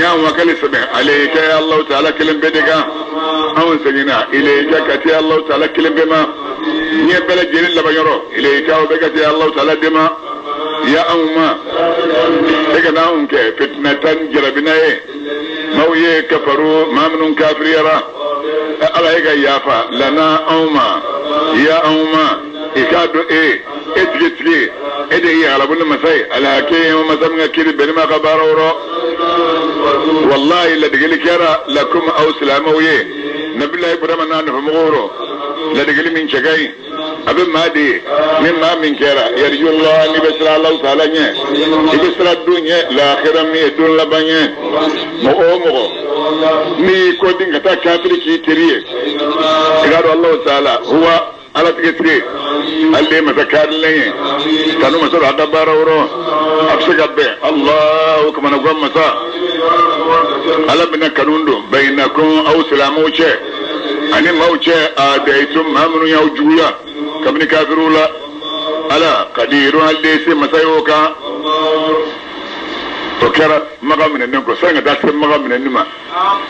Y'an wakali sɛbɛn alayka ya Allahu ta'ala kelen bɛɛ de kan. Anw seginna ilayka ka taa Allahu ta'ala kelen bɛɛ ma. Diɲɛ bɛɛ lajɛlen laban yɔrɔ ilayka o bɛ ka taa Allahu ta'ala de ma. Ya anw ma e kana anw kɛ fitinatan jarabina ye maaw ye kafaru maa minnu kafiriyara. Ala e ka yafa lana anw ma ya anw ma i k'a dɔn e e tigi tigi e de ye alabolo masa ye alhakim masa min ka kiri bɛnni b'a ka baaraw rɔ. Wallahi ladegeli kɛra lakum aw silamɛw ye nabilayi Ibrahima n'a nɔfɛmɔgɔw rɔ ladegeli min cɛ ka ɲi a bɛ maa de ye ni maa min kɛra yarjullah n'i bɛ siran Alahu taala ɲɛ i bɛ siran don ɲɛ lahara min ye don laban ye. Mɔgɔ o mɔgɔ n'i y'i kɔ din ka taa kafiri k'i teri ye i k'a dɔn Alahu taala huwa ala tigi tigi ale de ye masa kaarilen ye kanu masa don a ka baara rɔ a bɛ se ka bɛn Alahu kamanagan masa ala bɛna kanu don bayinakum aw silamɛw cɛ ani maaw cɛ a dayitum maa minnu y'aw juguya kabini kafiriw la. Ala kadirun ale de ye se masa y'o kan. O kɛra Maka minɛnen kɔ sani ka taa se Maka minɛni ma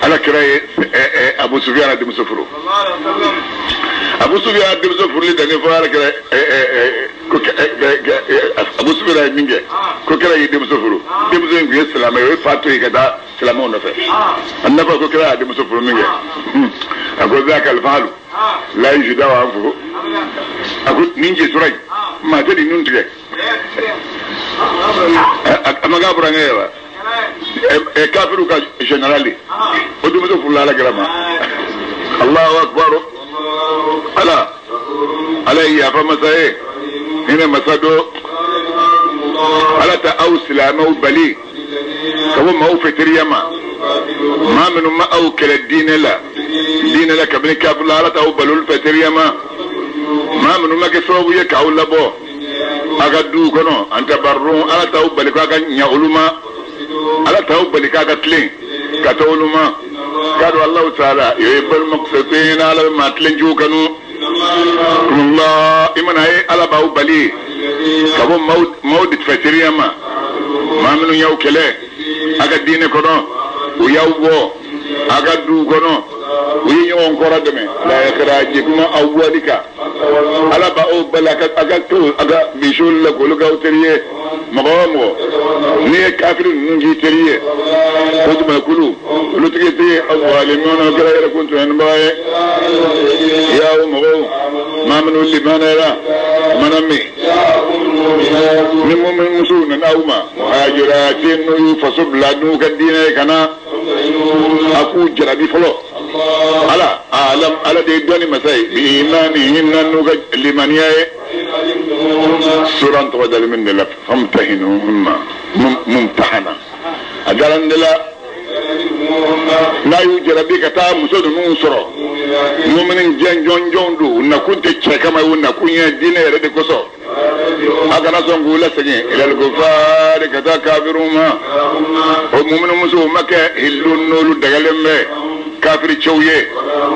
ala kira ye Abu Sufiyana denmuso furu. Abu Sufiyana denmuso furuli dannen fɔ ala kira ko Abu Sufiyana ye min kɛ ko kira y'i denmuso furu. Denmuso in tun ye silamɛ ye o ye fa to yen ka taa silamɛw nɔfɛ. A nafa ko kira y'a denmuso furu min kɛ a ko zaka alfalu la yujuda wa anfuhu a ko nin je sura in maa tɛ nin nun tigɛ a ma k'a burankɛ ye wa kafiriw ka général o denmuso furula ala kira ma. Allahu akbar. Ala ala ye yafa masa ye hinɛ masa do. Ala ta aw silamɛw bali ka bɔ maaw fɛ teriya ma maa minnu ma aw kɛlɛ diinɛ la diinɛ la kabini kafiri la ala t'aw bali olu fɛ teriya ma maa minnu ma kɛ sababu ye k'aw labɔ a ka duw kɔnɔ an tabarru ala t'aw bali k'a ka ɲa olu ma ala t'aw bali k'a ka tilen ka taa olu ma k'a dɔn Alahu taala yuhibbul muqsitina ala bɛ maa tilen jugu kanu. Allah i mana ye ala b'aw bali ka bɔ maaw de fɛ teriya ma maa minnu y'aw kɛlɛ a ka diinɛ kɔnɔ u y'aw bɔ a ka duw kɔnɔ u ye ɲɔgɔn kɔrɔ dɛmɛ la ikhrajikum kuma aw bɔli kan ala b'aw bali a ka to a ka misiw la k'olu k'aw teri ye. Mɔgɔ o mɔgɔ n'i ye kafiri ninnu k'i teri ye o tuma kulu olu tigi tɛ azalimuna kɛra yɛrɛ kun tɔɲɔnibaga ye. Yaa o mɔgɔw maa minnu limaniyara mana min ni mumin musow nana aw ma muhajiratin n'u y'u faso bila n'u ka diinɛ ye ka na a k'u jarabi fɔlɔ. Ala alam ala de ye dɔnni masa ye bi imanihinna n'u ka limaniya ye. Sura tɔgɔ dalen min de la famtahinuhunna mumtahana a dalen de la n'a y'u jarabi ka taa muso ninnu sɔrɔ mumini jɛn jɔnjɔnw don u nakun tɛ cɛ kama ye u nakun ye diinɛ yɛrɛ de kosɔn. A kana sɔn k'u lasegin ilal kufari ka taa kafiriw ma o mumini musow ma kɛ hillu n'olu dagalen bɛ kafiri cɛw ye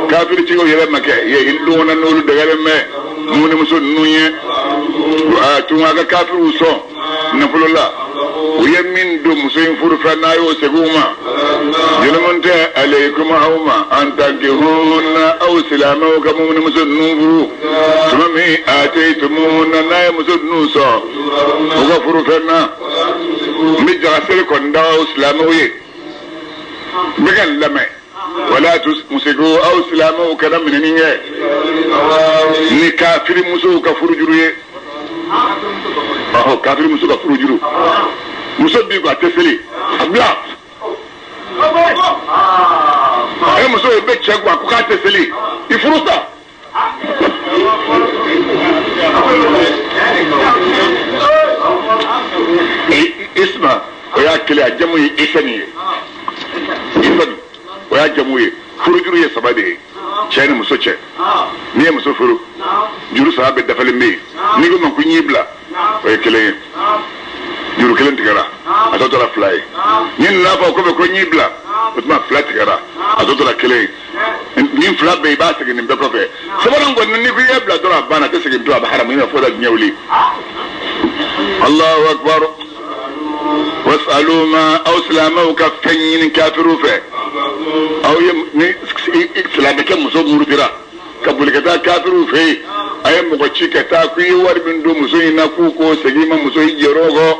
kafiri cɛw yɛrɛ ma kɛ ye hillu na n'olu dagalen bɛ mumini muso ninnu ye a tun a ka kafiriw sɔn nafolo la u ye min don muso in furu fɛ n'a y'o segin u ma jurumun tɛ alaykum aw ma an tankihunna aw silamɛw ka mumini muso ninnu furu tuma min ataytumuhunna n'a ye muso ninnu sɔn u ka furu fɛn na n bɛ jagaseri kɔni da aw silamɛw ye n bɛ ka n lamɛn wala tumsiku aw silamɛw kana minɛni kɛ ni kafiri musow ka furujuru ye. Ɔhɔ kafiri muso ka furujuru muso b'i ko a tɛ seli a bila e muso ye bɛ cɛ ko a ko k'a tɛ seli i furu sa. Isma o y'a kelen a jamu ye Isani ye Isani o y'a jamu ye furujuru ye saba de ye cɛ ni muso cɛ n'i ye muso furu juru saba bɛɛ dafalen bɛ yen n'i ko ma ko n y'i bila o ye kelen ye juru kelen tigɛra a tɔ tora fila ye ni nana fɔ o kɔfɛ ko n y'i bila o tuma fila tigɛra a tɔ tora kelen ye nin fila bɛɛ i b'a segin nin bɛɛ kɔfɛ sabanan kɔni n'i ko i y'a bila dɔrɔn a banna a tɛ segin to a bɛ haramu i n'a fɔ da diɲɛ wuli. Allahu akbar. Wasalu ma aw silamɛw ka fɛn ɲini kafiriw fɛ. Aw ye ni silamɛkɛ muso murutira ka boli ka taa kafiriw fɛ yen, a ye mɔgɔ ci ka taa k'i ye wari min don muso in na k'u k'o segin ma muso in jɛr'o kɔ.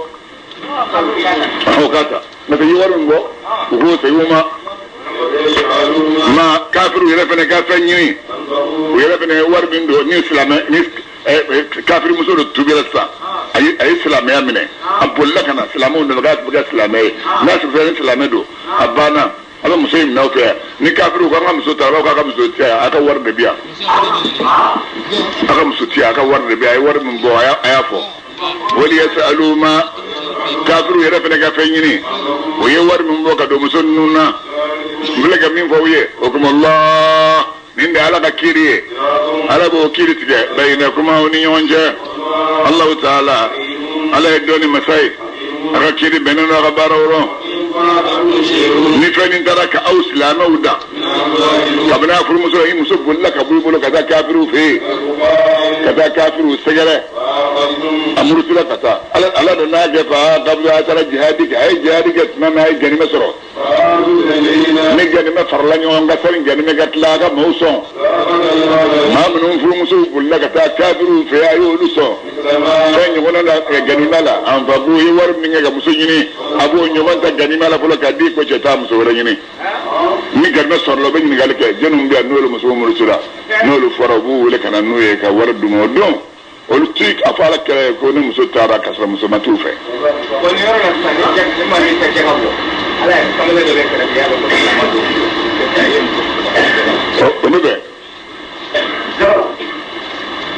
O k'a ta n'o tɛ i ye wari min bɔ u k'o segin u ma. Ma kafiriw yɛrɛ fana ka fɛn ɲini, u yɛrɛ fana ye wari min don ni silamɛ ni kafiri muso dɔ tubira sisan, a ye silamɛya minɛ, a bolila ka na silamɛw nɔfɛ k'a bɛ kɛ silamɛ ye. N'a sɔrɔ ni silamɛ don, a banna, a bɛ muso in minɛ aw fɛ yan. Ni kafiriw ko an ka muso ta, a b'a fɔ k'a ka muso ti yan, a ka wari de bɛ yan. A ka muso ti yan, a ka wari de bɛ yan. A ye wari min bɔ, a y'a fɔ. Wali yasalu ma kafiriw yɛrɛ fana ka fɛn ɲini, o ye wari min bɔ ka don muso ninnu na. N filɛ ka min fɔ aw ye, o kuma la nin de Ala ka kiiri ye. Ala b'o kiiri tigɛ bayinakum aw ni ɲɔgɔn cɛ. Allahu taala, Ala ye dɔnni masa ye, a ka kiiri bɛnnen don a ka baaraw rɔ. Ni fɛn nin taara ka aw silamɛw dan kabini a furumuso la, i muso bolila ka bɔ i bolo ka taa kafiriw fɛ yen, ka taa kafiriw sɛgɛrɛ, a murutila ka taa. Ala de n'a kɛ fa kabini a taara jihadi kɛ, a ye jihadi kɛ tuma min a ye ganimɛ sɔrɔ. Ni ganimɛ farala ɲɔgɔn kan, sani ganimɛ ka tila, a ka maaw sɔn. Maa minnu furumusow bolila ka taa kafiriw fɛ, a y'olu sɔn fɛn ɲɔgɔnna la ganimɛ la. An fa b'o ye wari min kɛ ka muso ɲini, a b'o ɲɔgɔn ta ganimɛ la fɔlɔ k'a di ko cɛ taa muso wɛrɛ ɲini. Ni ganimɛ sɔrɔla, u bɛ ɲininkali kɛ jɛnniw bɛ yan n'olu musow murutila, n'olu fɔra u b'u wele ka na n'u ye ka wari d'u ma. O don olu ti a fɔ Ala kɛra ye ko ne muso taara ka sɔrɔ muso ma t'u fɛ. O bɛ bɛn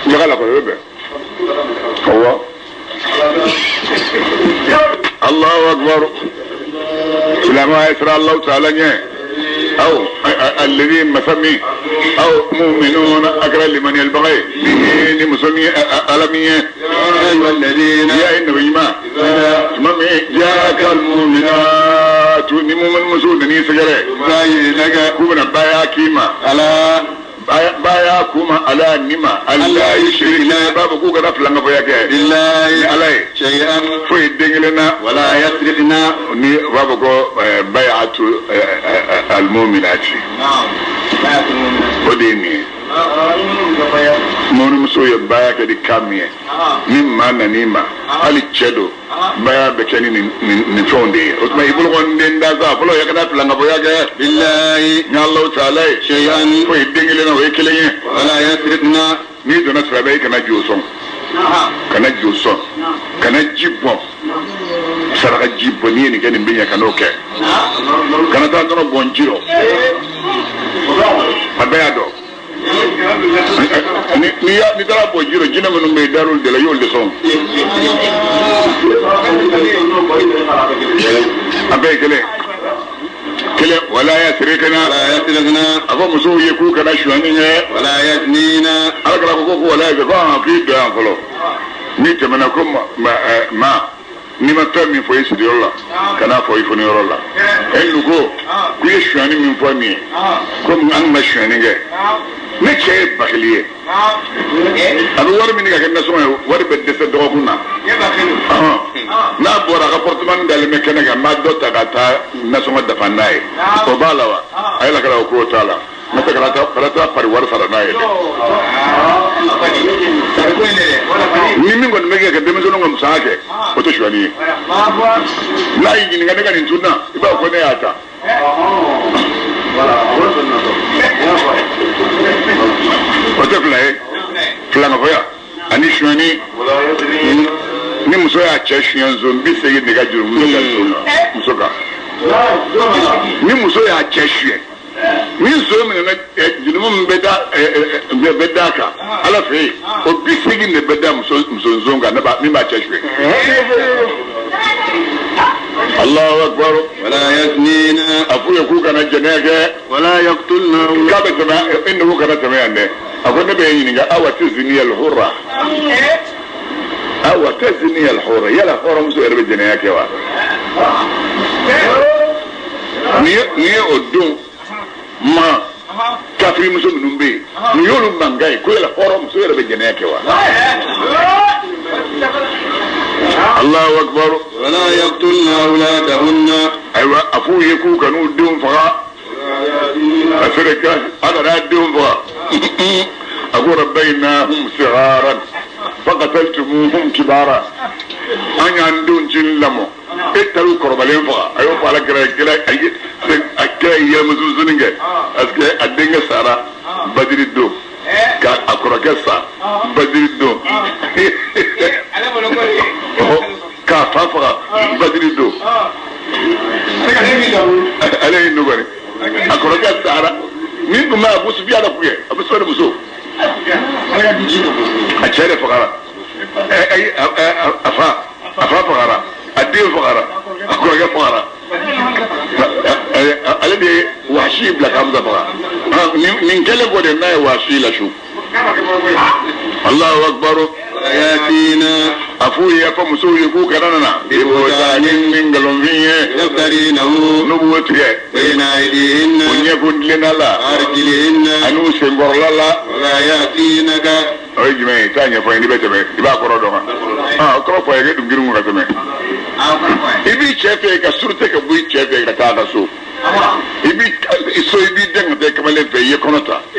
jaga la kɔni, o bɛ bɛn. Awɔ, Allahu akbar. Silamɛ a ye siran Alahu taala ɲɛ. Aw alladhi masami aw mu'minuna akra limaniyalibaga ye ni muso min Ala min ye. Ya ye nabi ɲuman tuma min jaaka almu'minatu, ni mu'min muso nan'i sɛgɛrɛ k'u bɛna baya k'i ma, baya kuma ala nima alla yushrikna, babu k'u kana filankafoya kɛ ni Ala ye foyi den kelen na, wala yasrikna, ni u b'a fɔ ko bay'atu almu'minati, o de ye nin ye. Mɔnimuso ye baya kɛ ni kan min ye, ni maa nan'i ma, hali cɛ don, baya bɛ kɛ ni nin fɛnw de ye. O tuma i bolo kɔni den da sa fɔlɔ, ya kana filankafoya kɛ billahi ni Alahu taala ye foyi den kelen na, o ye kelen ye. Wala yasrikna, n'i donna silamɛ, i kana jo sɔn, kana jo sɔn, kana ji bɔn, saraka ji bɔn. N'i ye nin kɛ, nin bɛ ɲɛ, kan'o kɛ. Kana taa nɔnɔ bɔn ji rɔ, a bɛɛ y'a dɔn. N'i taara bɔn ji rɔ, jinɛ minnu bɛ yen dar'olu de la, i y'olu de sɔn. A bɛɛ ye kelen kelen. Wala yasrikna, a fɔ musow ye k'u kana sonyani kɛ. Wala yaznina, Ala kɛra ko wala yasrikna, ko k'i dɔn yan fɔlɔ. N'i tɛmɛna ko ma n'i ma fɛn min fɔ i sigiyɔrɔ la, kan'a fɔ i fɔniyɔrɔ la. E nuko k'i ye sonyani min fɔ nin ye, komi an ma sonyani kɛ, ne cɛ ye bakili ye, a bɛ wari min ka kɛ nasɔngɔ ye, wari bɛ dɛsɛ dɔgɔkun na. N'a bɔra a ka pɔrɔtumani dalen bɛ kɛnɛ kan, n b'a dɔ ta ka taa nasɔngɔ dafa n'a ye. O b'a la wa? A ye lakala o k'o t'a la. N'o tɛ kana taa pari wari sara n'a ye dɛ. Ni min kɔni bɛ kɛ ka denmisɛnninw ka musaka kɛ, o tɛ sonyani ye. N'a y'i ɲininka ne ka nin tunna, i b'a fɔ ko ne y'a ta. O tɛ fila ye, filankafoya ani sonyani. Ni muso y'a cɛ suɲɛ nson 80 de ka juru muso kan. Ni muso y'a cɛ suɲɛ, ni nson minɛna, jurumu min bɛ da bɛ d'a kan Ala fɛ yen, o 80 de bɛ da muso nson kan min b'a cɛ suɲɛ. Allahu akbar. Wala yaznina, a f'u ye k'u kana jɛnɛya kɛ. Wala yaqtulna, k'a bɛ tɛmɛ e nugu kana tɛmɛ yan dɛ. A ko ne bɛ ɲininka, awa tazini al-hurra, awa tazini al-hurra, yala hɔrɔnmuso yɛrɛ bɛ jɛnɛya kɛ wa? Nin ye o don ma kafiri muso minnu bɛ yen, nin y'olu mankan ye ko yala hɔrɔnmuso yɛrɛ bɛ jɛnɛya kɛ wa? Allahu akbar. Wala yaqtulna awladahunna. Ayiwa a f'u ye k'u kan'u denw faga. A sera ka a kana denw faga. A ko rabbaynahum sigharan faqataltumuhum kibara. An y'an denw ci lamɔ. E taar'u kɔrɔbalen faga. A y'o fɔ ala kira kira a kira ye yɛlɛmusunsunni kɛ. Parce que a denkɛ sara Badiri don. Ka a kɔrɔkɛ sa Badiri don. K'a fa faga Badiri don. Ale y'i nɔgɔri. A kɔrɔkɛ sara. Min tun bɛ Abu Sufiyana kun ye, Abu Sufiyana muso. A cɛ de fagara. A fa fagara. A den fagara. A kɔrɔkɛ fagara. Ale de ye Wahsi bila ka Hamza faga. Nin kɛlen kɔ de n'a ye Wahsi lasu. Allahu akbar. Ayatina. A f'u ye a fɔ musow ye k'u kana nana. Ibutanin ni nkalonfin ye. Yaftarinahu. N'u b'o tigɛ. Bayna aydihinna. O ɲɛkun tilenna la. Arjulihinna. Ani u senkɔrɔla la. Wala yatinaka. O ye jumɛn ye? I t'a ɲɛfɔ n ye n'i bɛ tɛmɛ i b'a kɔrɔ dɔn wa? O kɔrɔ fɔ ye k'e dun girin ka tɛmɛ. I b'i cɛ fɛ ka surute ka bɔ i cɛ fɛ ka taa a ka so. I b'i so i b'i den ka taa kamalen fɛ i ye kɔnɔ ta. I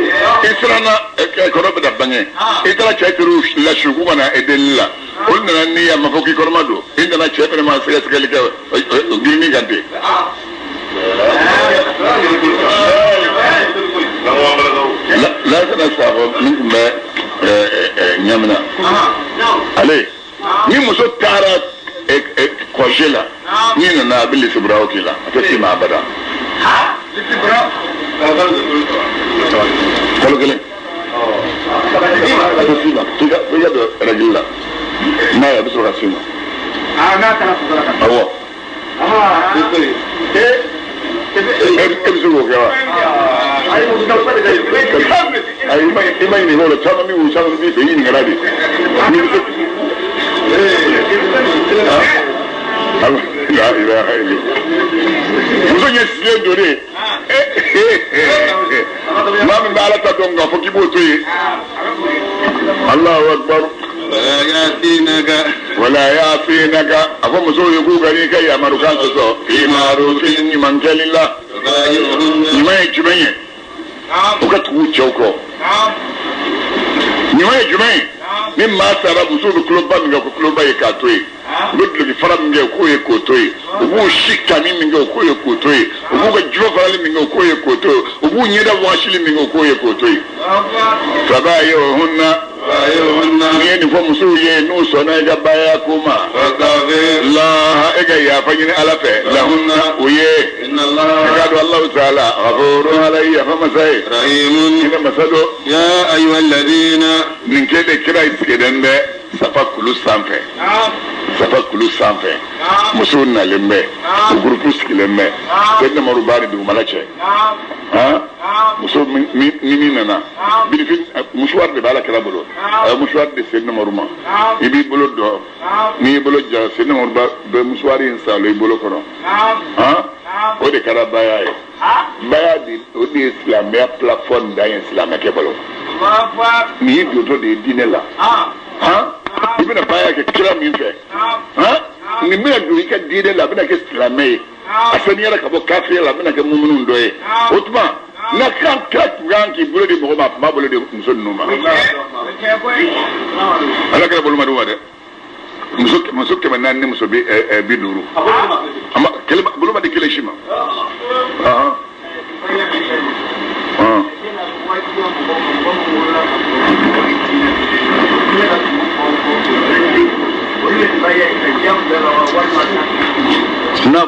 siranna kɔnɔ bɛna bange. I taara cɛ teriw lasu k'u ka na e delili la. Olu nana n'i ye a ma fɔ k'i kɔnɔma don. I nana cɛ fɛnɛ ma sɛgɛsɛgɛli kɛ girinni kan ten. Lasana Sakɔ min tun bɛ Ɲamina. Ale ni muso taara kɔse la n'i nana a bɛ lisiburaw k'i la a tɛ s'i ma abada. Kalo kelen a tɛ s'i ma f'i ka don rɛgili la n'a ye a bɛ sɔrɔ ka s'i ma. Awɔ. E bɛ se k'o kɛ wa? Ayi i ma ɲininka o la caman b'i caman b'i fɛ i ɲininkara de. N'i bɛ se. La ilaha illallah. Muso ɲɛ sigilen don de. Maa min bɛ ala ta dɔn k'a fɔ k'i b'o to yen. Allahu akbar. Wala yatinaka. Wala yatinaka. A fɔ musow ye k'u ka n'i ka yamarukan sɔsɔ. Fi ma'rufin ɲuman kɛli la. Ɲuman ye jumɛn ye? U ka tugu u cɛw kɔ. Ɲuman ye jumɛn ye? Ni maa sara musow bɛ kuloba min kɛ ko kuloba ye k'a to yen. U bɛ duloki fara min kɛ k'o ye k'o to yen. U b'u si kami min kɛ k'o ye k'o to yen. U b'u ka juma farali min kɛ k'o ye k'o to yen. U b'u ɲɛda wasili min kɛ k'o ye k'o to yen. Fabayi'uhunna. N'i ye nin fɔ musow ye n'u sɔnna i ka baaya ko ma. Laha e ka yafa ɲini Ala fɛ. Lahunna u ye. I k'a dɔn Alahu taala ghafurun ala ye yafa masa ye. Rahimun. Hinɛ masa don. Ya ayyuhalladhina. Nin kelen kira sigilen bɛ Safa kulu sanfɛ. Safa kulu sanfɛ. Musow nalen bɛ. O gurupu sigilen bɛ. Seyidina Umaru b'a ni dugumala cɛ. Muso ni min nana birifin musuwari de b'a la kira bolo. A ye musuwari di Seyidina Umaru ma. I b'i bolo dɔn. N'i y'i bolo ja Seyidina Umaru bɛ musuwari in salo i bolo kɔnɔ. O de kɛra baya ye. Baya de o de ye silamɛya plafɔn dan ye silamɛkɛ bolo. Nin y'i dontɔ de ye diinɛ la. I bɛna baya kɛ kira min fɛ. Nin bɛna don i ka diinɛ la a bɛna kɛ silamɛ ye. A saniyara ka bɔ kafiriya la a bɛna kɛ mumunu dɔ ye. O tuma n'a kan kira tun kan k'i bolo di mɔgɔ ma a tun b'a bolo di muso ninnu ma. Ala kɛra bolo ma d'u ma dɛ. Muso 400 ni muso 50. Bolo ma di kelen si ma.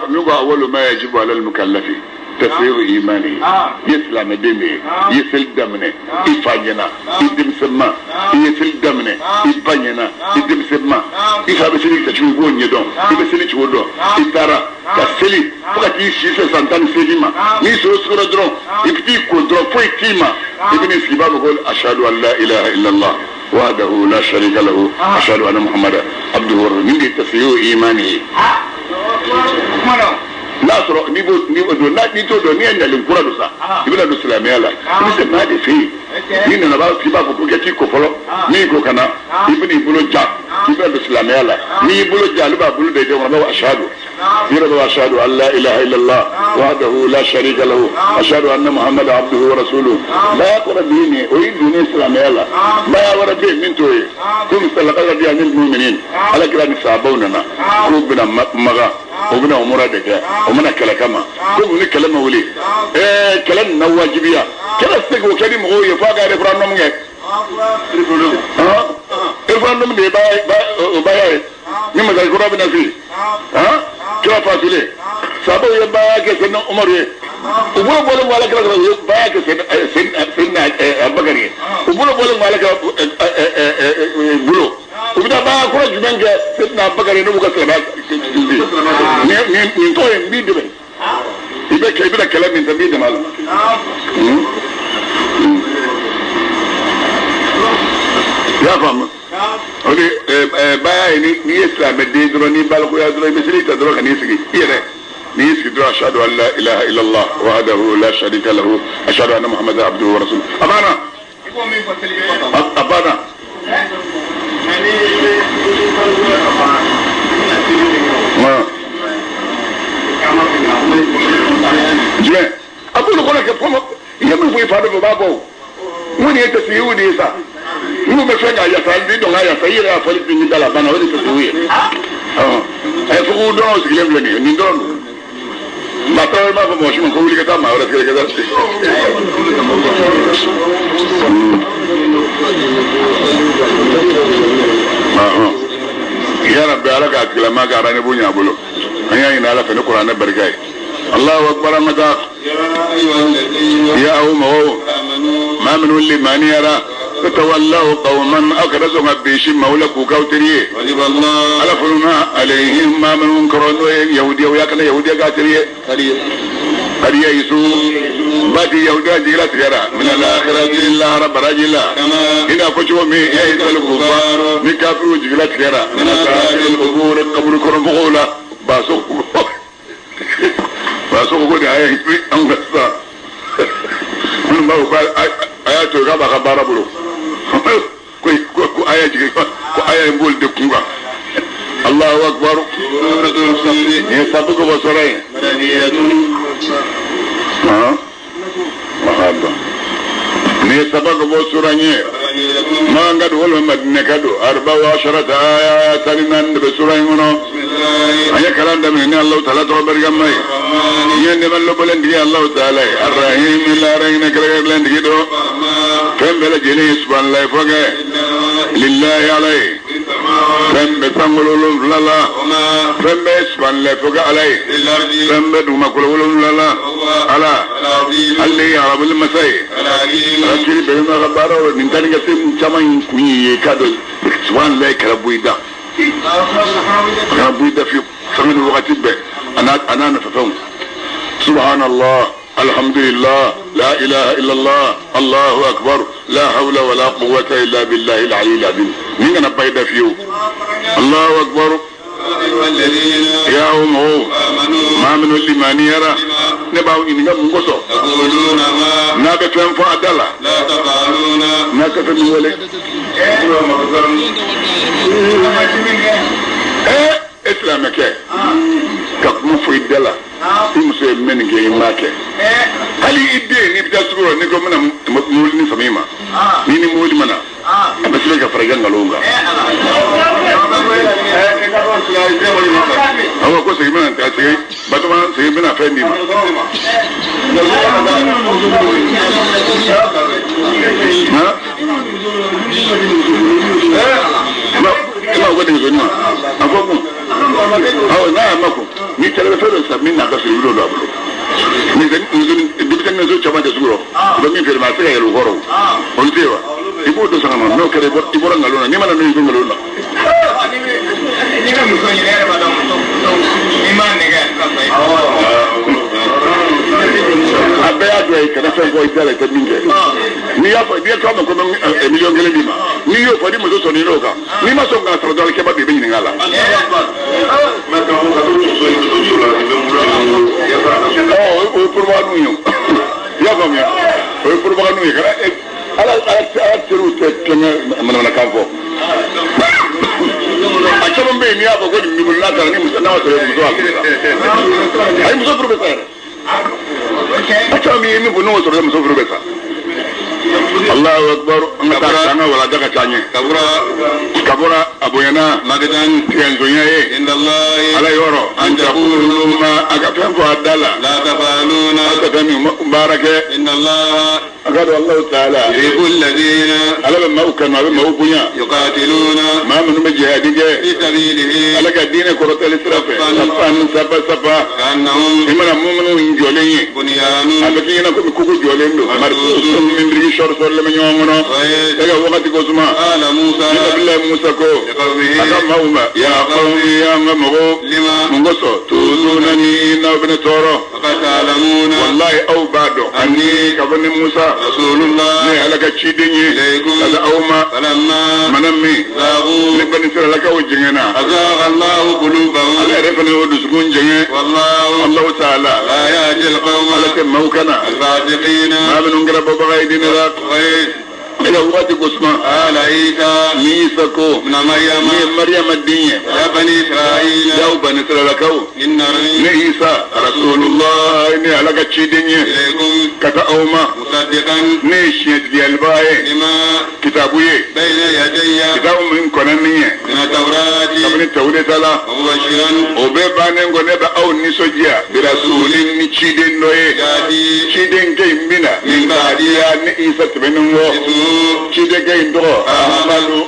Min ko awwalu ma yajibu ala al-mukallafi tasiru imani. I ye silamɛden de ye. I ye seli daminɛ i fa ɲɛna i denmisɛnma. I ye seli daminɛ i ba ɲɛna i denmisɛnma. I fa bɛ seli kɛcogo i b'o ɲɛdɔn. I bɛ seli cogo dɔn. I taara ka seli fo ka t'i si se san 18 ma. N'i sɔrɔ sukɔrɔ dɔrɔn i bɛ t'i ko dɔrɔn foyi t'i ma. I bɛ n'i sigi i b'a fɔ ko ashadu an la ilaha illallah wahdahu la sharika lahu ashadu anna muhammadan abduhu wa rasuluhu. Nin de ye tasiru imani ye. N'a sɔrɔ n'i b'o dɔn n'i t'o dɔn n'i ye nalen kura don sa i bɛna don silamɛya la i bɛ se maa de fɛ yen n'i nana i b'a fɔ ko kɛ t'i ko fɔlɔ n'i ko ka na i bɛna i bolo ja K'i bɛna don silamɛya la n'i y'i bolo ja ale b'a bolo da i tɛgɛ kɔnɔ a b'a fɔ ashadu yɔrɔ b'a ashadu an la ilaha illallah wahdahu la sharika lahu ashadu anna muhammadan abduhu wa rasuluhu baya kɔrɔ de ye nin ye o y'i donnen silamɛya la baya wɛrɛ bɛ yen min t'o ye komi laqad radiya anil mu'minin ala kira ni sahabaw nana k'u bɛna maga o bɛna umura de kɛ o mana kɛlɛ kama ko ni kɛlɛ ma wuli kɛlɛ nana wajibiya kɛlɛ tɛ se k'o kɛ ni mɔgɔw ye f'a ka référendum kɛ référendum de ye o baya ye ni masakɛ kura bɛna sigi kira fatulen sahabaw ye baya kɛ Seydina Umaru ye u bolo bɔlen kɔ ala kira u ye baya kɛ Seydina Abubakar ye u bolo bɔlen kɔ ala kira bolo u bɛ taa baya kura jumɛn kɛ Seydina Abubakar ye n'u b'u ka silamɛya nin tɔgɔ ye n b'i dɛmɛ i bɛ i bɛna kɛlɛ min kɛ n b'i dɛmɛ a la. I y'a faamu o de baya ye n'i ye silamɛden dɔrɔn n'i balikuya dɔrɔn i bɛ seli ta dɔrɔn ka n'i sigi i yɛrɛ n'i y'i sigi dɔrɔn ashadu an la ilaha illallah wahdahu la sharika lahu ashadu anna muhammadan abduhu wa rasuluhu a banna a banna. Jumɛn a b'olu kɔnɔ kɛ fɔlɔ i ye min fɔ i fa dɔ fɛ o b'a bɔ o mun de ye tasihiw de ye sa minnu bɛ fɛn k'a yasa n'i dɔn k'a yasa i yɛrɛ y'a fɔli min da la a banna o de ye tasihiw ye fugu dɔrɔn sigilen filɛ nin ye nin dɔrɔn don maa tarawele b'a fɔ mɔgɔ si ma ko wuli ka taa maa wɛrɛ sɛgɛrɛ ka taa. Ya Rabbi ala k'a tigilama ka rendez-vous ɲɛ a bolo an y'a ɲini ala fɛ ni kuranɛ barika ye. Allahu akbar an ka taa. Ya aw mɔgɔw maa minnu limaniyara tatawallaw qawman aw kana sɔn ka bisi maaw la k'u k'aw teri ye. Ala fununa alayhim maa minnu kɔrɔ n'o ye yahudiyaw ye a kana yahudiya k'a teri ye. Kadi yayisu bati yahudiya jigila tigɛra min al-akhirati lahara baraji la i n'a fɔ cogo min yayisal kuffar ni kafiriw jigila tigɛra min ashabil qubur kaburu kɔnɔ mɔgɔw la baso ko de a ye an ka sisan minnu b'a fɔ ko a y'a to yen k'a b'a ka baara bolo ko a y'a jigin ko a y'a n b'olu de kun kan. Allahu akbar. Nin ye sabu ko bɔ sɔrɔ yen. Nin ye saba ko bɔ sura ɲɛ. Man ka don walima Madinɛ ka don arba wa asharata aya 14 de bɛ sura in kɔnɔ. An ye kalan daminɛ ni Alahu taala tɔgɔ barikama ye. N ye nɛɛma lɔbɔlen tigi Alahu taala ye. Arahim lahara hinɛ kɛrɛnkɛrɛnlen tigi don. Fɛn bɛɛ lajɛlen ye subahanallahi fɔ kɛ. Lillahi ala ye. Fɛn bɛ sankolo 7 la. Fɛn bɛɛ subahanallahi fɔ kɛ ala ye. Fɛn bɛ dugumakolo 7 la. Ala. Ale ye arabuli masa ye. Ala kiri bɛɛ n'a ka baaraw la nin taa ni ka se caman in kun ye k'a dɔn subahanallahi kɛra bɔ i da. Kana bɔ i da fiyewu sanga ni wagati bɛɛ a n'a nafafɛnw. Subhanallah alhamdulillah la ilaha illallah allahu akbar la hawla wala quwwata illa billahi al-ali al-azim nin kana ba i da fiyewu. Allahu akbar. Ya aw mɔgɔw maa minnu limaniyara ne b'aw ɲininka mun kosɔn n'a bɛ fɛn fɔ a da la n'a tɛ fɛn min wele. E silamɛkɛ ka kuma fɔ i da la i muso ye min kɛ i m'a kɛ hali i den n'i bɛ taa sugu la n'i ko n bɛna mobili ni sami ma ni mobili ma na a bɛ se ka fara i ka nkalon kan. Awɔ ko segin bɛna taa segin Batoma segin bɛna fɛn d'i ma. I m'a ko denmisɛnnin ma a fɔ kun awɔ n'a y'a ma kun n'i taara i bɛ fɛn dɔ san min n'a ka sɔrɔ i bɛ don a bolo. Denmisɛnnin muso caman tɛ sugu rɔ u bɛ min feere ma a tɛ se ka yɛlɛ o kɔrɔ o olu tɛ yen wa i b'o dɔ san ka na n'o kɛra i bɔra nkalon na n'i ma na n'o ye i bɛ nkalon na. A bɛɛ y'a dɔ ye kana fɛn fɔ i da la i tɛ min kɛ n'i y'a fɔ n'i ye k'a ma ko n bɛ 1 million d'i ma n'i y'o fɔ ni muso sɔnn'i n'o kan n'i ma sɔn k'a sɔrɔ dɔrɔn kɛba bɛ i bɛ ɲininka a la. O ye porobaga ye o i y'a faamuya o ye porobaga ye kana ala ala teriw tɛ tulonkɛ manamanakan fɔ. A caman bɛ yen n'i y'a fɔ ko nin b'i bolo n'a taara ni muso n'a ma sɔrɔ muso b'a furu sa. Ayi muso furu bɛ sa yɛrɛ. A caman bɛ yen min fɔ n'o sɔrɔ muso furu bɛ sa. Allahu akbar an ka taa an ka walanda ka taa ɲɛ. Kabura a bonyana. Magadan. Tigɛnsonya ye. Indallahi. Ala yɔrɔ. An taqulu ma a ka fɛn fɔ a da la. La tafaluna. A ka fɛn min baara kɛ. Inna Allah. A ka dɔn Allahu taala. Yuhibbu alladhina. Ala bɛ maaw kanu a bɛ maaw bonya. Yuqatiluna. Maa minnu bɛ jihadi kɛ. Fi sabilihi. Ala ka diinɛ kɔrɔtali sira fɛ. Safan saba saba. Ka'annahum. I mana minnu jɔlen ye. Bunyanun. A bɛ k'i ɲɛna komi kogo jɔlen don. Marsusun min biriki sɔri sɔrilen bɛ ɲɔgɔn kɔnɔ. E ka wagati ko suma. Qala Musa. Nabilayi Musa ko. Liqawmihi. A ka maaw ma. Ya qawmi y'an ka mɔgɔw. Lima. Mun kosɔn. Tuzunani n'aw bɛ ne tɔɔrɔ. Faqad ta'lamuna. Walayi aw b'a dɔn. Ani ka bɔ ni Musa. Rasulullah. Ne ye Ala ka ciden ye. Ilaykum. Ka taa aw ma. Falamma. Mana min. Zaghu. Ni bani Israilakaw jɛngɛnna. Azagha Allahu qulubahum. Ala yɛrɛ fana y'o dusukun jɛngɛ. Wallahu. Allahu taala. La yahdi al-qawma. Ala tɛ maaw kana. Al-fasiqina. Maa minnu kɛra bɔbaga ye diinɛ la. E ka wagati ko suma. Qala Isa. Ni Isa ko. Ibn Maryama. Ni ye Mariyama den ye. Ya bani Israila. Y'aw bani Israilakaw. Innani. Ne Isa. Rasulullah ne ye Ala ka ciden ye. Ilaykum. Ka taa aw ma. Musaddiqan. Ne ye siɲɛtigiyalibaa ye. Lima. Kitabu ye. Bayna yadayya. Kitabu min kɔnna ni ye. Min at-tawrati. Kabini Tawureta la. Wa mubashiran. O bɛɛ bannen kɔ ne bɛ aw nisɔndiya. Birasulin ni ciden dɔ ye. Yati. Ciden kɛ in bɛ na. Min ba'diya. Ni Isa tɛmɛnen kɔ. Ismuhu. Ciden kɛ in tɔgɔ. Ahamadu.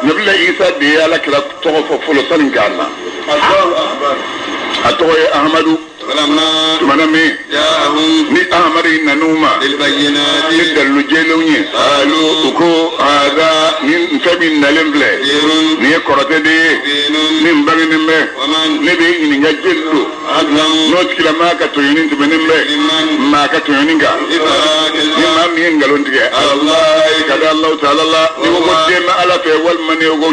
Nabila Isa de ye Ala kira tɔgɔ fɔ fɔlɔ sani k'a na. A tɔgɔ ye Ahamadu. Falamma. Tumana min. Ja'ahum. Ni Ahamadu in nan'u ma. Bil bayyinati. Ni dalilu jɛlenw ye. Qalu. U ko hada ni fɛn min nalen filɛ. Sihirun. Nin ye kɔrɔtɛ de ye. Mubinun. Min bangenen bɛ. Wa man. Ne bɛ ɲininka jeli don. Azlamu. N'o tigilamaa ka tɔɲɔni tɛmɛnen bɛ. Mimman. Maa ka tɔɲɔni kan. Iftara Ni kadhiban. maa min ye nkalon tigɛ. Alayi ka da Alahu taala la. N'i ko ko den bɛ Ala fɛ walima n'i ko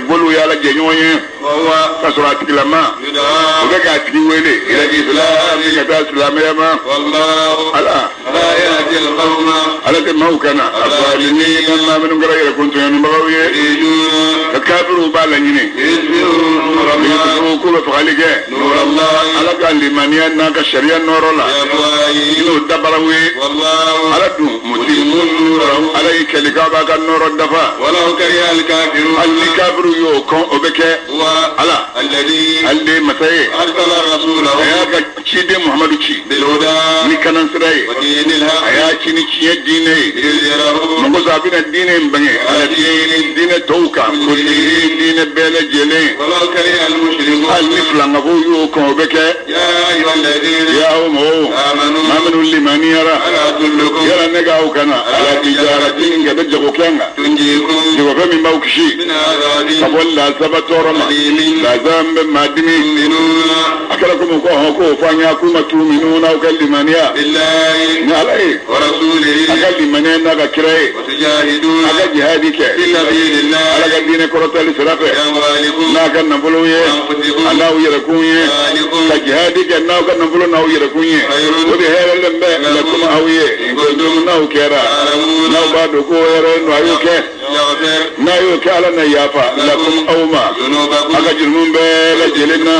boliw ye Ala jɛɲɔgɔn ye. Wa huwa. K'a sɔrɔ a tigilamaa. Yud'a. O bɛ k'a tigi wele. Ila islami ka taa silamɛya ma. Wallahu. Ala. La yahdi al-qawma. Ala tɛ maaw kana. Azalimina maa minnu kɛra yɛrɛkun tɔɲɔnibagaw ye. Yuriduna. Ka kafiriw b'a laɲini. Yutfi'u nura Allah. K'u bɛ fagali kɛ. Nura Allah. Ala ka limaniya n'a ka sariya nɔrɔ la. Bi afwahihim. N'o dabaraw ye. Wallahu. Ala dun mutimu nurahu. Ala y'i kɛlɛ k'a b'a ka nɔrɔ dafa. Walau kariha al-kafirun. Hali ni kafiriw y'o kɔn o bɛ kɛ. Huwa. Ala. Alladhi. Ale de ye masa ye. Arsala rasulahu. A y'a ka ciden Muhamadu ci. Bil huda. Ni kanan sira ye. Wa dinil A haqq. y'a ci ni tiɲɛ diinɛ ye. Liyuzhirahu. Mɔgɔ sɔrɔ a bɛna diinɛ in bange. Ala diinɛ diinɛ tɔw kan. Kullihi diinɛ bɛɛ lajɛlen. Walau kariha al-mushrikun. Hali ni filankafow y'o kɔn o bɛ kɛ. Ya ayyuha alladhina. Ya aw mɔgɔw. Amanu. Maa minnu limaniyara. Hal adullukum. Yala ne k'aw kana. Ala tijaratin ka da jagokɛn kan. Tunjikum. Jagofɛn min b'aw kisi. Min adhabin. Ka bɔ lasaba tɔɔrɔ ma. Alimin. Lasa min bɛ maa dimi. Tu'minuna. A kɛra komi ko hɔn k'o fɔ an ye k'u ma tu'minuna aw ka limaniya. Billahi. Ni Ala ye. Wa rasulihi. A ka limaniya n'a ka kira ye. Wa tujahiduna. A ka jihadi kɛ. Fi sabilillah. Ala ka diinɛ kɔrɔtali sira fɛ. Bi amwalikum. N'a ka nafolo ye. Anfusikum. A n'aw yɛrɛkun ye. Dhalikum. Ka jihadi kɛ n'aw ka nafolo n'aw yɛrɛkun ye. Khayrun. O de hɛrɛlen bɛ lakum aw ye. In kuntum n'aw kɛra. Ta'lamuna. N'aw b'a dɔn ko hɛrɛ don a y'o kɛ. Yaghfir. N'a y'o kɛ Ala na yafa lakum aw ma. Dhunubakum. A ka jurumu bɛɛ lajɛlen na.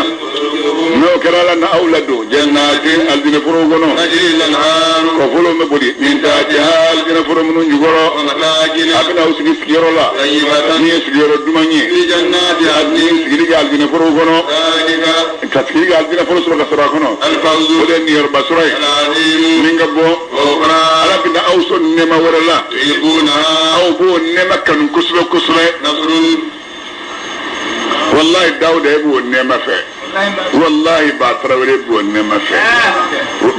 N'o kɛra Ala na aw ladon jannatin aljinɛ foro kɔnɔ. Tajri al-anharu. Kɔfolo bɛ boli min tahtiha aljinɛ foro minnu jukɔrɔ. Wa masakin. A bɛna aw sigi sigiyɔrɔ la. Tayyibatan. Min ye sigiyɔrɔ duman ye. Fi jannati Ni adnin. sigili kɛ aljinɛ foro kɔnɔ. Dhalika. Ka sigili kɛ aljinɛ foro sɔrɔ ka sɔrɔ a kɔnɔ. Al-fawzu. O de ye niyɔrɔba sɔrɔ ye. Al-azim. Min ka bɔ. Wa ukhra. Ala bɛna aw sɔn nɛɛma wɛrɛ la. Tuhibbunaha. Aw b'o nɛɛma kanu kosɛbɛ kosɛbɛ. Nasrun. Wallahi Dawuda e b'o nɛɛma fɛ. Wallahi Ba Tarawele b'o nɛɛma fɛ.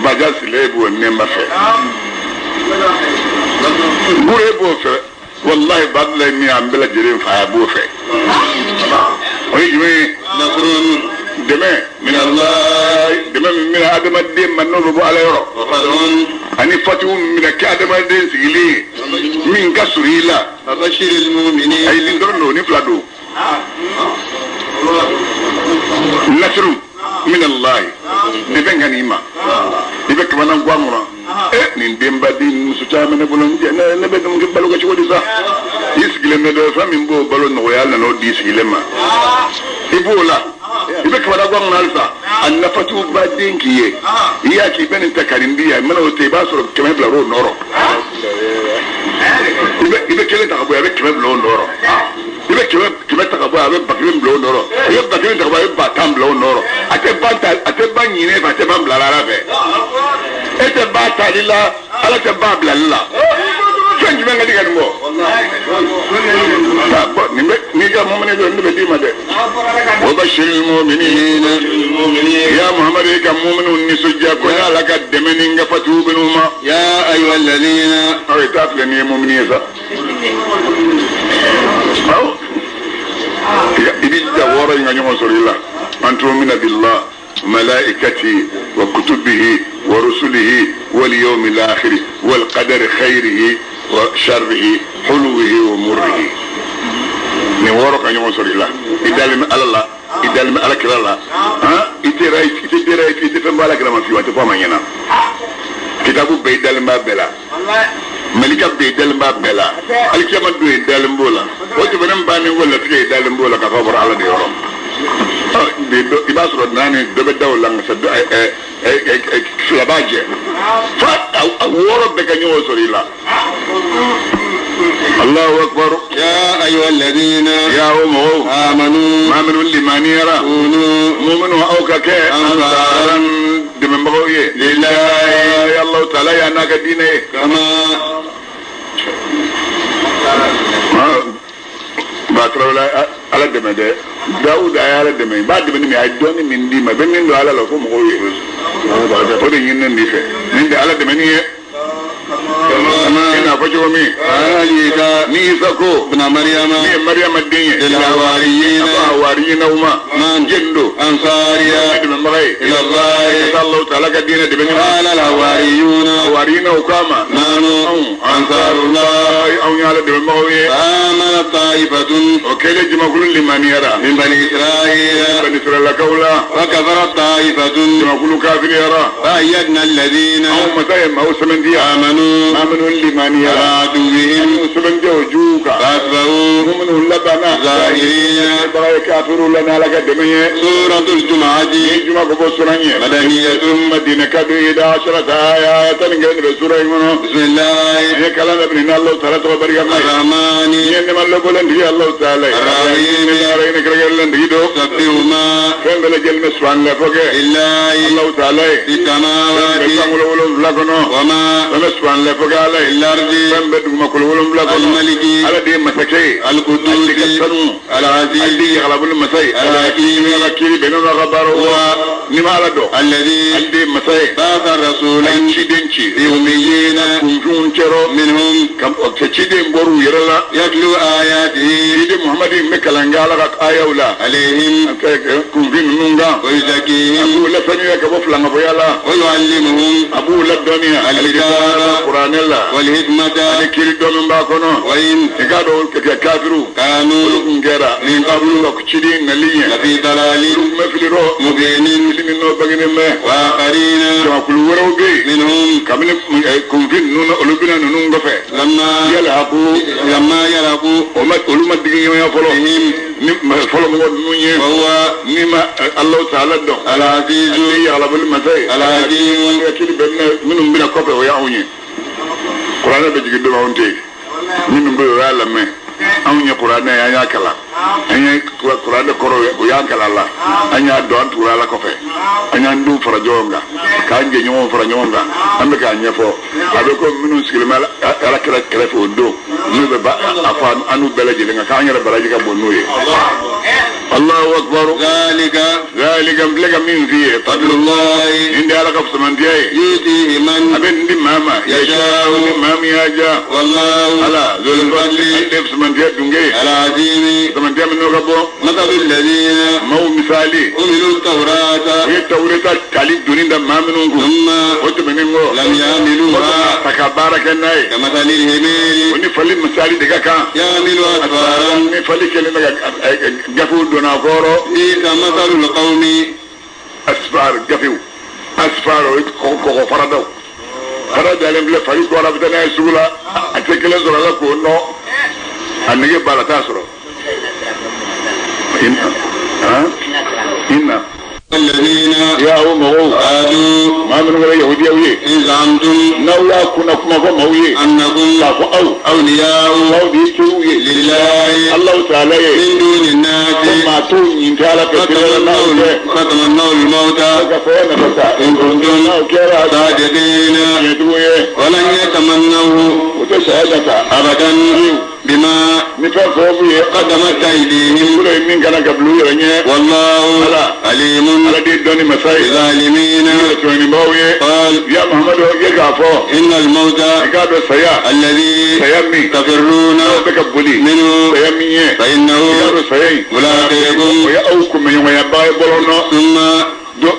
Baja Sile b'o nɛɛma fɛ. Bure b'o fɛ. Wallahi Badulayi min y'an bɛɛ lajɛlen fa a b'o fɛ. O ye jumɛn ye? Nasrun. Dɛmɛ min Allah dɛmɛ min bɛna adamaden ma n'o bɛ bɔ Ala yɔrɔ. Wa fathun. Ani fatihu min bɛna kɛ adamaden sigilen ye min ka surun i la. Fa bashiril mu'minin. Ayi nin dɔrɔn don ni fila don. Nasru min Allah dɛmɛ ka n'i ma. I bɛ kamana gan kɔnɔ. Nin denba den muso caman ne bolo ne bɛ balo kɛ cogo di sa? I sigi sigilen bɛ dɔ ye fɛn min b'o balo nɔgɔya nana o di sigilen ma i b'o la i bɛ kabada gan kɔnɔ halisa a nafatigiw ba den k'i ye i y'a k'i bɛ nin ta ka nin di yan i mana o ta i b'a sɔrɔ 100 bila o nɔrɔ i bɛ kelen ta ka bɔ yan a bɛ 100 bila o nɔrɔ i bɛ 100 ta ka bɔ yan a bɛ 1000 bila o nɔrɔ i bɛ 1000 ta ka bɔ yan a bɛ 10,000 bila o nɔrɔ a tɛ ban ta a tɛ ban ɲinɛ fɛ a tɛ ban bila ala fɛ e tɛ ba tali la ala tɛ ba bilali la fɛn jumɛn ka di ka nin bɔ nin bɛ n'i ka mɔmini dɔ ne bɛ d'i ma dɛ o bɛ siri mɔmini ya Muhammadu i ka mɔminiw nisɔndiya ko ne ala ka dɛmɛ ni n ka fatiw bɛ n'u ma. Ya ayyuha alladhina. Aw i t'a filɛ n'i ye mɔmini ye sa. Awɔ i b'i jija wɔɔrɔ in ka ɲɔgɔn sɔrɔ i la an tu'mina billah ملائكته وكتبه ورسله واليوم الآخر والقدر خيره وشره حلوه ومره ni wɔɔrɔ ka ɲɔgɔn sɔrɔ i la i dalen bɛ ala la i dalen bɛ ala kira la han i tɛ ra i tɛ dera i tɛ fɛn bɔ ala kira ma fiyewu a tɛ fɔ a ma ɲɛna kitabu bɛɛ i dalen b'a bɛɛ la malika bɛɛ i dalen b'a bɛɛ la alikiyama don i dalen b'o la o tɛmɛnen bannen ko latigɛ i dalen b'o la k'a fɔ a bɔra ala de yɔrɔ i b'a sɔrɔ naani dɔ bɛ da o la nka fila b'a jɛ fa a wɔɔrɔ bɛɛ ka ɲɔgɔn sɔrɔ i la. Allahu akbar. Ya ayyuha alladhina. Ya o mɔgɔw. Amanu. Maa minnu limaniyara. Kunu. Muminu aw ka kɛ. Ansaran dɛmɛbagaw ye. Lillahi. Allahu taala y'a n'a ka diinɛ ye. Kama. Ba tarawele ala dɛmɛ dɛ Dawuda a ye ala dɛmɛ i b'a dɛmɛ ni min ye a ye dɔɔni min d'i ma i bɛ min don ala la fo mɔgɔw ye o de ɲininen b'i fɛ nin tɛ ala dɛmɛni ye. I n'a fɔ cogo min ni Isa ko ni ye Mariyama den ye a ko hawariyinaw ma jɛn don ansariya dɛmɛbaga ye ilallahi ka Allahu taala ka diinɛ dɛmɛni ma hawariyinaw k'a ma nahnu ansarullah anw ye ala dɛmɛbagaw ye amana taifatun o kɛlen jamakulu limaniyara min bani Israila bani Israilakaw la wa kafara taifatun jamakulu kafiriyara fa ayyadna alladhina anw masa ye maaw sɛmɛntiya amanu minnu limaniyara ala aduwwihim anw sɛmɛntiya o juguw kan fasbahu minnu labanna zahirina baga ye kafiriw la n'ala ka dɛmɛ ye suratul jumu'ati ni juma ko bɔ suran ye madaniyatun madina ka don ida asharata aya 11 de bɛ sura in kɔnɔ bismillahi an ye kalan daminɛ ni Allahu taala tɔgɔ barika ma ye arrahmani ni ye nɛma lɔbɔlen tigi Allahu taala ye arrahim arrahim kɛrɛnkɛrɛnlen tigi don sabbihu ma fɛn bɛɛ lajɛlen bɛ subahanallah fɔ kɛ lillahi Allahu taala ye fis fɛn bɛ samawati sankolo 7 kɔnɔ wa ma fɛn bɛ subhanallah fɔ kɛ ala ye fil ardi fɛn bɛ dugumakolo 7 kɔnɔ almaliki ala de ye masakɛ ye alqudusi ale ka sanu alaziz ale de ye yagalabolo masa ye alhakim ala kiiri bɛnnen don a ka baaraw huwa n'i ma ala dɔn alladhi ale de ye masa ye ba'atha a ye rasulan ciden ci fi ummiyina kunfinw cɛrɔ minhum ka ciden bɔr'u yɛrɛ la yatlu ayatihi ciden Muhamadu in bɛ kalan kɛ ala ka ayaw la alayhim kunfin ninnu kan wa a yuzakkihim b'u lasaniya ka bɔ filankafoya la wa yuallimuhum a b'u ladɔnniya alkitaba kuranɛ la wal hikmata ani kiiri dɔnni b'a kɔnɔ wa in i k'a dɔn kɛ kafiriw kanu olu kun kɛra min qablu ka ciden nali ɲɛ lafi olu dalalin kun bɛ fili rɔ mubinin fili min n'o bangenen bɛ wa akharina jamakulu wɛrɛw bɛ yen minhum kabini kunfin ninnu na olu bɛna ninnu kɔfɛ lamma yala a ko lamma yalaqu olu ma digi ɲɔgɔnya fɔlɔ bihim ni fɔlɔ mɔgɔ ninnu ye wa huwa ni ma Allahu taala dɔn alazizu ale ye yagalaboli masa ye alhakim hakili bɛ minnu bɛna kɔfɛ o y'anw ye kuranɛ bɛ jigin don anw tɛ yen minnu bɛ yen o y'a lamɛn anw ye kuranɛ ye an y'a kalan an ye kuranɛ kɔrɔ ye o y'an kalan la an y'a dɔn an tugura ala kɔfɛ an y'an denw fara ɲɔgɔn kan k'an jɛɲɔgɔnw fara ɲɔgɔn kan an bɛ k'a ɲɛfɔ a bɛ ko minnu sigilen bɛ ala kɛra kɛrɛfɛ o don n'u bɛ a fɔ an n'u bɛɛ lajɛlen kan k'an yɛrɛ baraji ka bon n'u ye. Allahu akbar. Zalika. Zalika n filɛ ka min f'i ye. Fadlullahi. Nin de ye ala ka fusamantiya ye. Yutihi man. A bɛ nin di maa ma. Yasha'u. Ni maa min y'a diya. Wallahu. Ala. Zul fadli. Ale de ye fusamantiya dunge ye. Al-azimi. Fusamantiya min n'o ka bɔ. Masalu alladhina. Maaw misali. Umilu tawrata. U ye tawureta tali doni da maa minnu kun. Thumma. O tɛmɛnen kɔ. Lam ya'miluha. Ta ka baara kɛ n'a ye. Kamathali al-himari. O ni fali misali de ka kan. Ya'milu asfaran. Ni fali kɛlen bɛ ka gafew donna a kɔrɔ. Bisa masalul qawmi. Asfar gafew. Asfar o ye kɔgɔ faradaw. Fara dalen filɛ fali kɔrɔ a bɛ taa n'a ye sugu la. A tɛ kelen sɔrɔ a la k'o nɔ. A nege b'a la t'a sɔrɔ. Inna. Ya o mɔgɔw. Maa minnu kɛra yahudiyaw ye. N'aw y'a kunna kuma fɔ maaw ye. K'a fɔ aw. Aw de ye teriw ye. Alahu taala ye. Ko maa t'o ɲin tɛ Ala fɛ teriya la n'aw tɛ. Ka saya nafa sa. N'aw kɛra. Tiɲɛtigiw ye. O tɛ saya nafa. بما نفاق ye قدمت أيديهم kolo ye min kana ka bila u yɛrɛ ɲɛ. والله عليم Ala de dɔnni masa ye. بالظالمين Tɔɲɔnibaaw ye. قال Ya Muhammadu ye k'a fɔ. إن الموت I k'a dɔn saya. الذي Saya min. تفرون N'aw bɛ ka boli. منه Saya min ye. I فإنه k'a dɔn saya in. ملاقيكم O ye aw kunbɛɲɔgɔnyaba ye bɔlɔn nɔ. ثم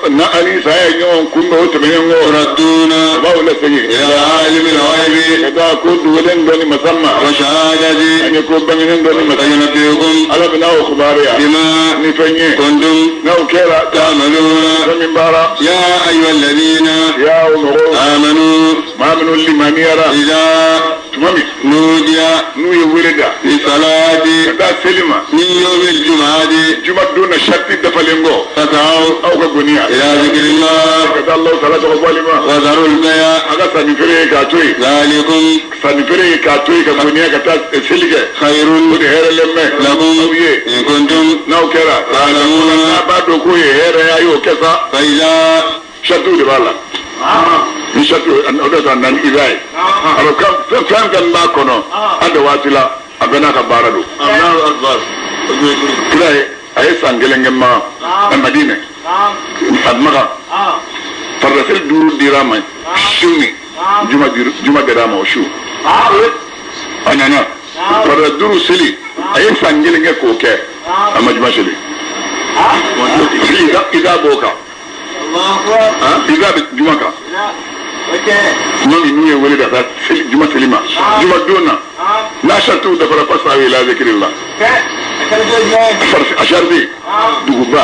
Na ani saya ye ɲɔgɔn kunbɛn o tɛmɛnen kɔ. تردون A b'aw lasegin. إلى عالم الغيب Ka taa ko dogolen dɔnni masa ma. وشهادة Ani ko bangenen dɔnni masa. فينبئكم Ala bɛ n'aw kibaruya. بما Ni fɛn ye. كنتم N'aw kɛra. تعملون Fɛn min baara. يا أيها الذين Ya o mɔgɔw. آمنوا Maa minnu limaniyara. إذا Tuma min. نودي N'u ye wele da. للصلاة Ka taa seli ma. من يوم الجمعة Juma don na sarati dafalen kɔ. فاسعوا Aw ka goniya. إلى ذكر الله Ka taa Alahu taala tɔgɔ fɔli ma. وذروا البيع A ka sanni feere ye k'a to yen. ذلكم Sanni feere ye k'a to yen ka goniya ka taa seli kɛ. خير O de hɛrɛlen bɛ. لكم Aw ye. إن كنتم N'aw kɛra. تعلمون N'a b'a dɔn k'o ye hɛrɛ ye a y'o kɛ sa. فإذا Saratiw de b'a la. Ni sarati o de sɔn na ni ida ye. Alors fɛn fɛn b'a kɔnɔ. An da waati la a bɛɛ n'a ka baara don. Kira ye a ye san kelen kɛ Makan. A Madinɛ. A Makan. Faridaseli 5 dira a ma su min. Juma dira a ma o su. A nana. Farida 5 seli a ye san kelen kɛ k'o kɛ. A ma juma seli. Ida b'o kan. Ida bɛ juma kan. Tuma min n'u ye wele ka taa seli juma seli ma. Juma don na. N'a saratiw dafara fasaw ila zikrillah. A sarati duguba.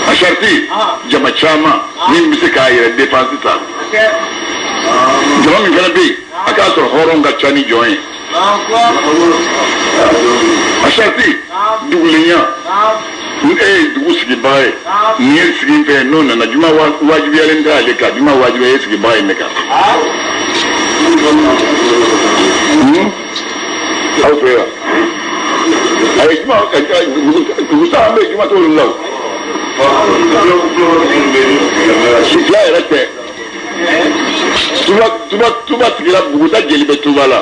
A sarati jama caman min bɛ se k'a yɛrɛ dépense ta. Jama min fana bɛ yen a k'a sɔrɔ hɔrɔn ka ca ni jɔn ye. A sarati dugulenya. Ni e ye dugu sigibaga ye. Nin ye sigi fɛn n'o nana juma wajibiyalen tɛ ale kan juma wajibiya ye sigibaga in de kan. Aw fɛ yan. A ye juma dugusa an bɛ juma t'olu la o. Fila yɛrɛ tɛ. Tuba sigira buguda jeli bɛ tuba la.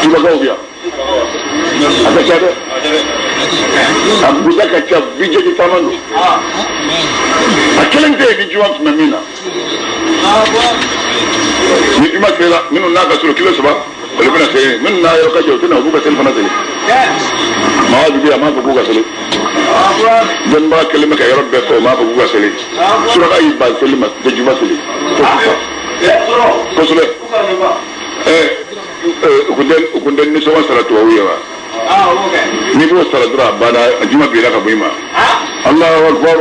Tubakaw bɛ yan. A ka ca dɛ. A buguda ka ca bijɛji caman don. A kelen tɛ yen ni juma tun bɛ min na. Ni juma sera minnu n'a ka surun kilo 3 olu bɛna seli minnu n'a yɔrɔ ka jan u tɛna u b'u ka seli fana seli. Maa jugu a m'a fɔ k'u ka seli. Dɔnnibaga kelen bɛ ka yɔrɔ bɛɛ fɔ o m'a fɔ k'u ka seli. Suraka y'i ban seli ma tɛ juma seli. Kosɛbɛ. U kun tɛ nisɔngɔ sara tubabu ye wa? N'i b'o sara dɔrɔn a banna juma binna ka bɔ i ma. Allahu akbar.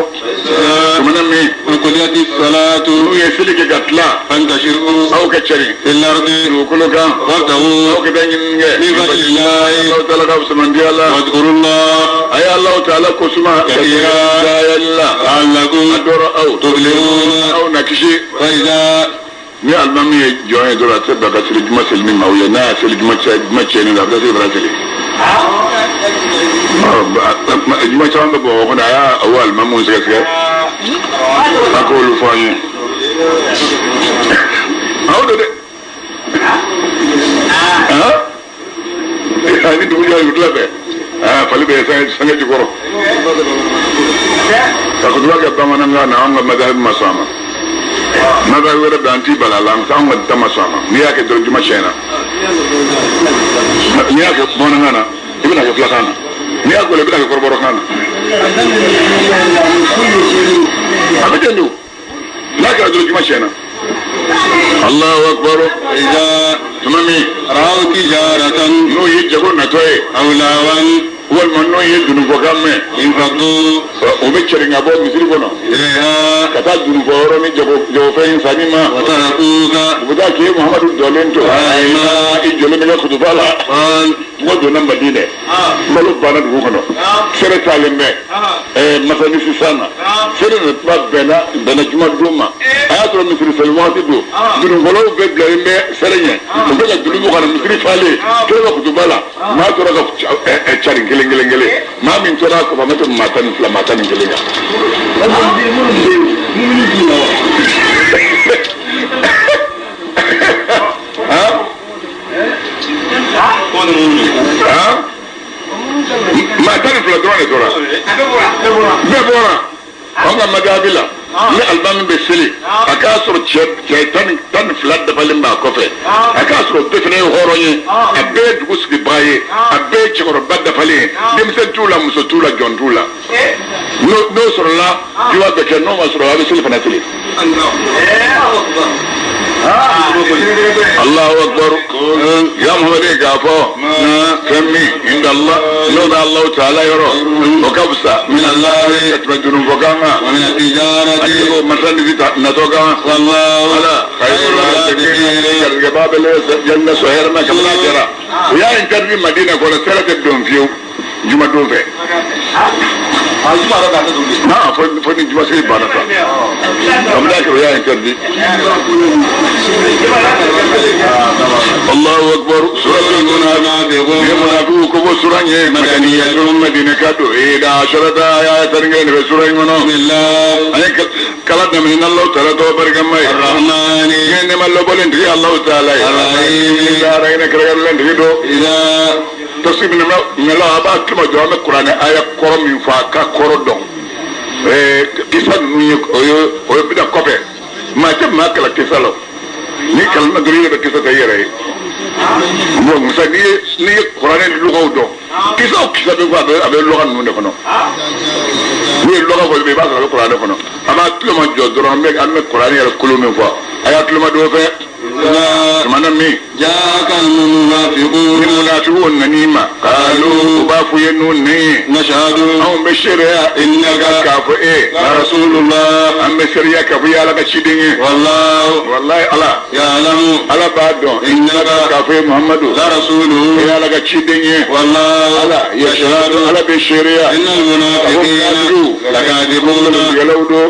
Tumana min. وقضيت الصلاة N'u ye seli kɛ ka tila. فانتشروا Aw ka cari. في الأرض Dugukolo kan. وابتغوا Aw ka taa ɲinini kɛ. من فضل الله Alahu taala ka fusamandiya la. واذكروا الله A ye Alahu taala ko suma. كثيرا Cayali la. لعلكم A dɔrɔ aw. تفلحون Aw na kisi. فإذا Ni alimami ye jɔn ye dɔrɔn a tɛ bila ka seli juma seli ni maaw ye n'a y'a seli juma cɛnni la a bɛ taa seli fana seli. Juma caman bɛ Bamakɔ kɔnɔ a y'a o alimamuw sɛgɛsɛgɛ a k'olu fɔ an ye. Aw don dɛ. Ni dugu jɛra dugutila fɛ fali bɛ sange jukɔrɔ. Ka kutuba kɛ bamanankan na anw ka madhabi ma sɔn a ma. Madhabi wɛrɛ bɛ an t'i bala la anw ka ta ma sɔn a ma. N'i y'a kɛ dɔrɔn juma tiɲɛna. N'i y'a kɛ bamanankan na i bɛna kɛ filakan na. N'i y'a gɔlɛ i bɛna kɛ kɔrɔbɔrɔkan na. A bɛ ten don. N'a kɛra dɔrɔn juma tiɲɛna. Allahu akbar. إذا Tuma min رأوا تجارة n'o ye jago natɔ ye. أو لهوا Walima n'o ye dununfɔkan mɛn o bɛ cɛrin ka bɔ misiri kɔnɔ ka taa dununfɔ yɔrɔ ni jagofɛn in sanni ma u bɛ taa k'i Muhamadu jɔlen to i jɔlen bɛ kɛ kutuba la mɔgɔ donna Madinɛ balo banna dugu kɔnɔ sɛrɛ taalen bɛ masani sisan na sɛrɛ de kuma bɛnna juma don ma a y'a sɔrɔ misiri seli waati don dununfɔlaw bɛɛ bilalen bɛ sɛrɛ ɲɛ u bɛ ka dunun bɔ ka na misiri falen kelen bɛ kutuba la maa tora ka carin kelen kelen kelen maa min tora a kɔfɛ a ma tɛmɛ maa 12 maa 11 kan. Maa 12 dɔrɔn de tora bɛɛ bɔra anw ka madabi la ni alimami bɛ seli a k'a sɔrɔ cɛ 12 dafalen b'a kɔfɛ a k'a sɔrɔ bɛɛ fana ye hɔrɔn ye a bɛɛ ye dugu sigibaga ye a bɛɛ ye cɛkɔrɔba dafalen ye denmisɛn t'u la muso t'u la jɔn t'u la n'o sɔrɔla juwa bɛ kɛ n'o ma sɔrɔ a bɛ seli fana seli. Allahu akbar ya Muhammad k'a fɔ fɛn min inda Allah n'o bɛ Allahu ta'ala yɔrɔ o ka fisa min Allah ka tɛmɛ dununfɔkan kan ani ko marchandise natɔ kan ala khayrul raziqin garijɛgɛba bɛ lɛ sɔn hɛrɛ ma kabini a kɛra u y'a interdit Madina kɔnɔ sɛrɛ tɛ don fiyewu juma don fɛ. Non, fo ni juma seli banna sa. Kabini a kɛra u y'a interdit. Allahu akbar suratul munafiqun ye munafiqu ko bɔ sura ye madaniyatun Madina ka don ida asharata ayatan kelen de bɛ sura in kɔnɔ. An ye kala daminɛ ni Alahu taala tɔgɔ barikama ye. Ye nɛɛma lɔbɔlen tigi Alahu taala ye. Ida hinɛ kɛrɛnkɛrɛnlen tigi don. Tafsir minɛla a b'a tuloma jɔ an bɛ kuranɛ aya kɔrɔ min fɔ a ka kɔrɔ dɔn kisa ninnu ye o ye bɛna kɔfɛ maa tɛ maa kalan kisa la ni kalan na dɔrɔn i yɛrɛ bɛ kisa ta i yɛrɛ ye bon musa n'i ye kuranɛ lɔgɔw dɔn kisa o kisa bɛ fɔ a bɛ lɔgɔ ninnu de kɔnɔ n'u ye lɔgɔ fɔ i b'a sɔrɔ a bɛ kuranɛ kɔnɔ a b'a tuloma jɔ dɔrɔn an bɛ kuranɛ yɛrɛ kolo min fɔ a y'a tuloma dɔw fɛ. Tumana min ni munafiqun nan'i ma qalu u b'a fɔ ye n'u nɛn ye anw bɛ seereya innaka k'a fɔ e rasulullah an bɛ seereya k'a fɔ i ye Ala ka ciden ye wallahi Ala Ala b'a dɔn innaka k'a fɔ e Muhamadu i ye Ala ka ciden ye Ala yashhadu Ala bɛ seereya lakadibun don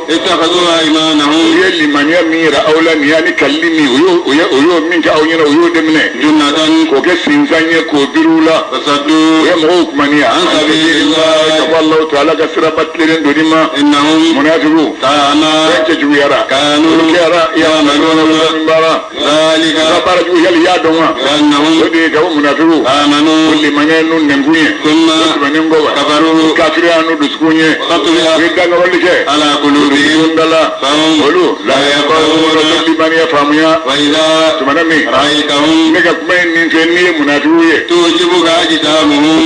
u ye limaniya min yira aw la nin y'a ni kalili min u y'o min kɛ aw ɲɛna u y'o de minɛ k'o kɛ sinsan ye k'o biri u la u ye mɔgɔw kumaniya ka bɔ Alahu taala ka siraba tilennen donni ma munafiqu fɛn cɛjuguyara olu kɛra min baara ka baara jugu yali i y'a dɔn wa o de ye ka bɔ munafiqu o limaniya n'u nɛnkun ye o tɛmɛnen kɔ wa kafiriya n'u dusukun ye u ye dankarɔli kɛ dusukun da la olu limaniya faamuya tumana min ne ka kuma in nin fɛ n'i ye munafiqu ye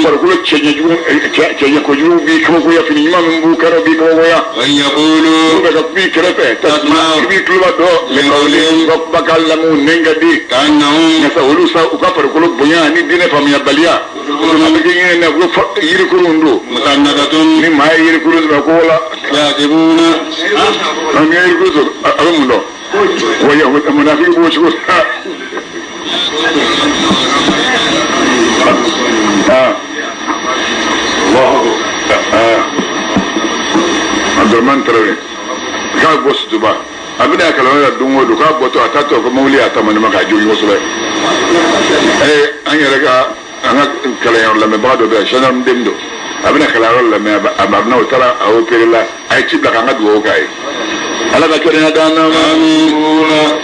farikolo cɛɲɛ kojugu b'i kabakoya fini ɲuman min b'u kɛrɛ b'i kabakoya n'u bɛ ka kuma i kɛrɛfɛ i b'i tuloba dɔ u ka kumakan lamɛn u nɛn ka di nka olu sa u ka farikolo bonya ani diinɛ faamuyabaliya a bɛ kɛ ɲinɛ na ko yirikurun don ni maa ye yirikurun sɔrɔ ko la ni ye yirikurun sɔrɔ a bɛ mun dɔn wa munafiki b'o cogo la. Abdurrahman Tarawele k'a bɔ Sotuba a bɛna kalan la don o don k'a bɔtɔ a t'a tɔ ko mobili y'a ta ma k'a jogin kosɛbɛ. An yɛrɛ ka an ka kalanyɔrɔ lamɛnbaga dɔ bɛ yan gendarme den don a bɛna kalanyɔrɔ lamɛn a bɛna o taara a opéré la a ye ci bila k'an ka dugawu k'a ye. Ala ka kɛnɛya d'an ma.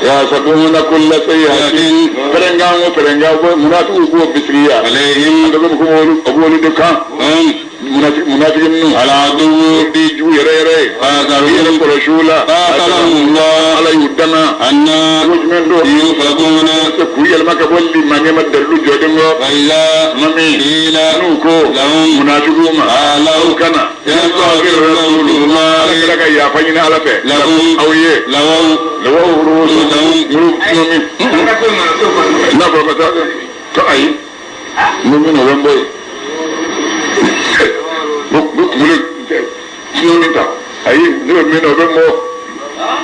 Ya sabuna kulla sayyi'atin pɛrɛnkan o pɛrɛnkan munafiqu b'o bisigiya a bɛ ko o b'olu de kan munafiki ninnu di jugu yɛrɛ yɛrɛ ye i yɛrɛ kɔlɔsi u la Ala y'u danga cogo jumɛn don k'u yɛlɛma ka bɔ limaniya ma dalilu jɔlen kɔ mami n'u ko munafikiw ma aw kana Ala kɛra ka yafa ɲini Ala fɛ aw ye lawaw min n'a fɔra ka taa ayi ni min o bɛ n bɔ yen. min ta ayi ne bɛ min na o bɛ mɔ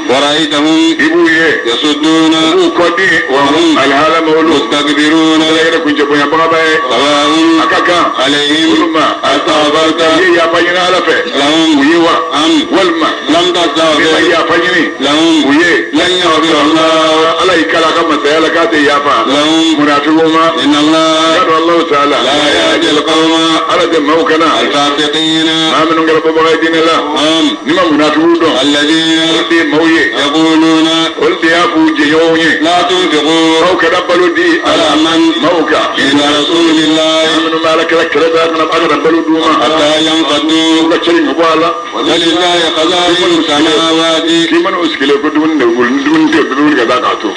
ورأيتهم ibu ye يصدون u kɔ di wa hum alihala ma olu مستكبرون ala yɛrɛ kun cɛ bonya bagaba ye سواء a ka kan عليهم olu ma أستغفرت i ye yafa ɲini ala fɛ لهم u ye wa أم walima لم n'i ma تستغفر yafa ɲini لهم u ye لن يغفر الله ala y'i kala a ka masaya la k'a tɛ yafa لهم munafiqu ma إن الله yadɔ Allahu ta'ala لا يهدي القوم ala tɛ maaw kana الفاسقين maa minnu kɛra bɔbaga ye diinɛ la هم n'i ma munafiqu dɔn الذين olu de ye maaw ye يقولون olu de y'a f'u jɛɲɔgɔnw ye لا تنفقوا maaw kana balo di على من maaw kan عند رسول الله maa minnu bɛ ala kɛra kɛrɛfɛ a kana balo d'u ma حتى ينفضوا u ka cɛli ka bɔ a la ولله خزائن السماوات k'i mana u sigilen ko dumuni de b'u bolo ni dumuni tɛ yen bɛɛ bɛ wuli ka taa k'a to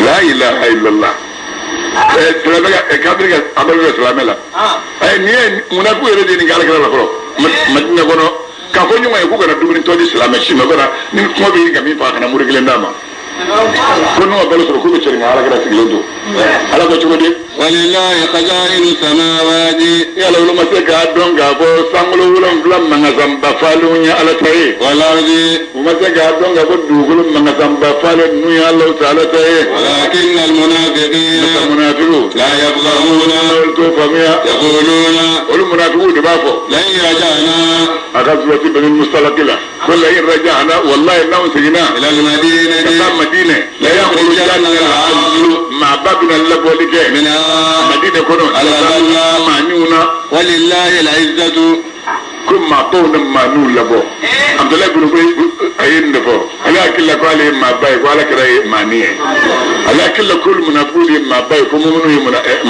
la ilaha illallah silamɛ ka kafiri ka a balo bɛ silamɛ la nin ye munafiqu yɛrɛ de ye nin kɛ ala kɛra la fɔlɔ Madina kɔnɔ k'a fɔ ɲɔgɔn ye k'u kana dumuni tɔ di silamɛ si ma ko na ni kuma bɛ ɲini ka min faga kana muru kelen d'a ma ko n'u ma balo sɔrɔ k'u bɛ cɛrin ka ala kɛra sigilen to ala ko cogo di ولله خزائن السماوات yala olu ma se k'a dɔn k'a fɔ sankolo wolonfila mankasanba falenw ye ala ta ye والأرض u ma se k'a dɔn k'a fɔ dugukolo mankasanba falen ninnu ye Alahu taala ta ye ولكن المنافقين munafiqu لا يفقهون olu t'o faamuya يقولون olu munafiqu de b'a fɔ لن رجعنا a ka surati bani mustalaqi la ko la in raja'na wallahi n'anw seginna إلى ka المدينة taa Madinɛ la yakhrujanna al-'azlu maaba bɛna labɔli kɛ منها Madinɛ kɔnɔ Ala maaniw na ولله العزة ko maabaw na maaniw labɔ Abudulayi bin Ubay a ye nin de fɔ ale hakili la ko ale ye maaba ye ko ala kɛra ye maani ye ale hakili la k'olu munafiqu de ye maaba ye ko muminu ye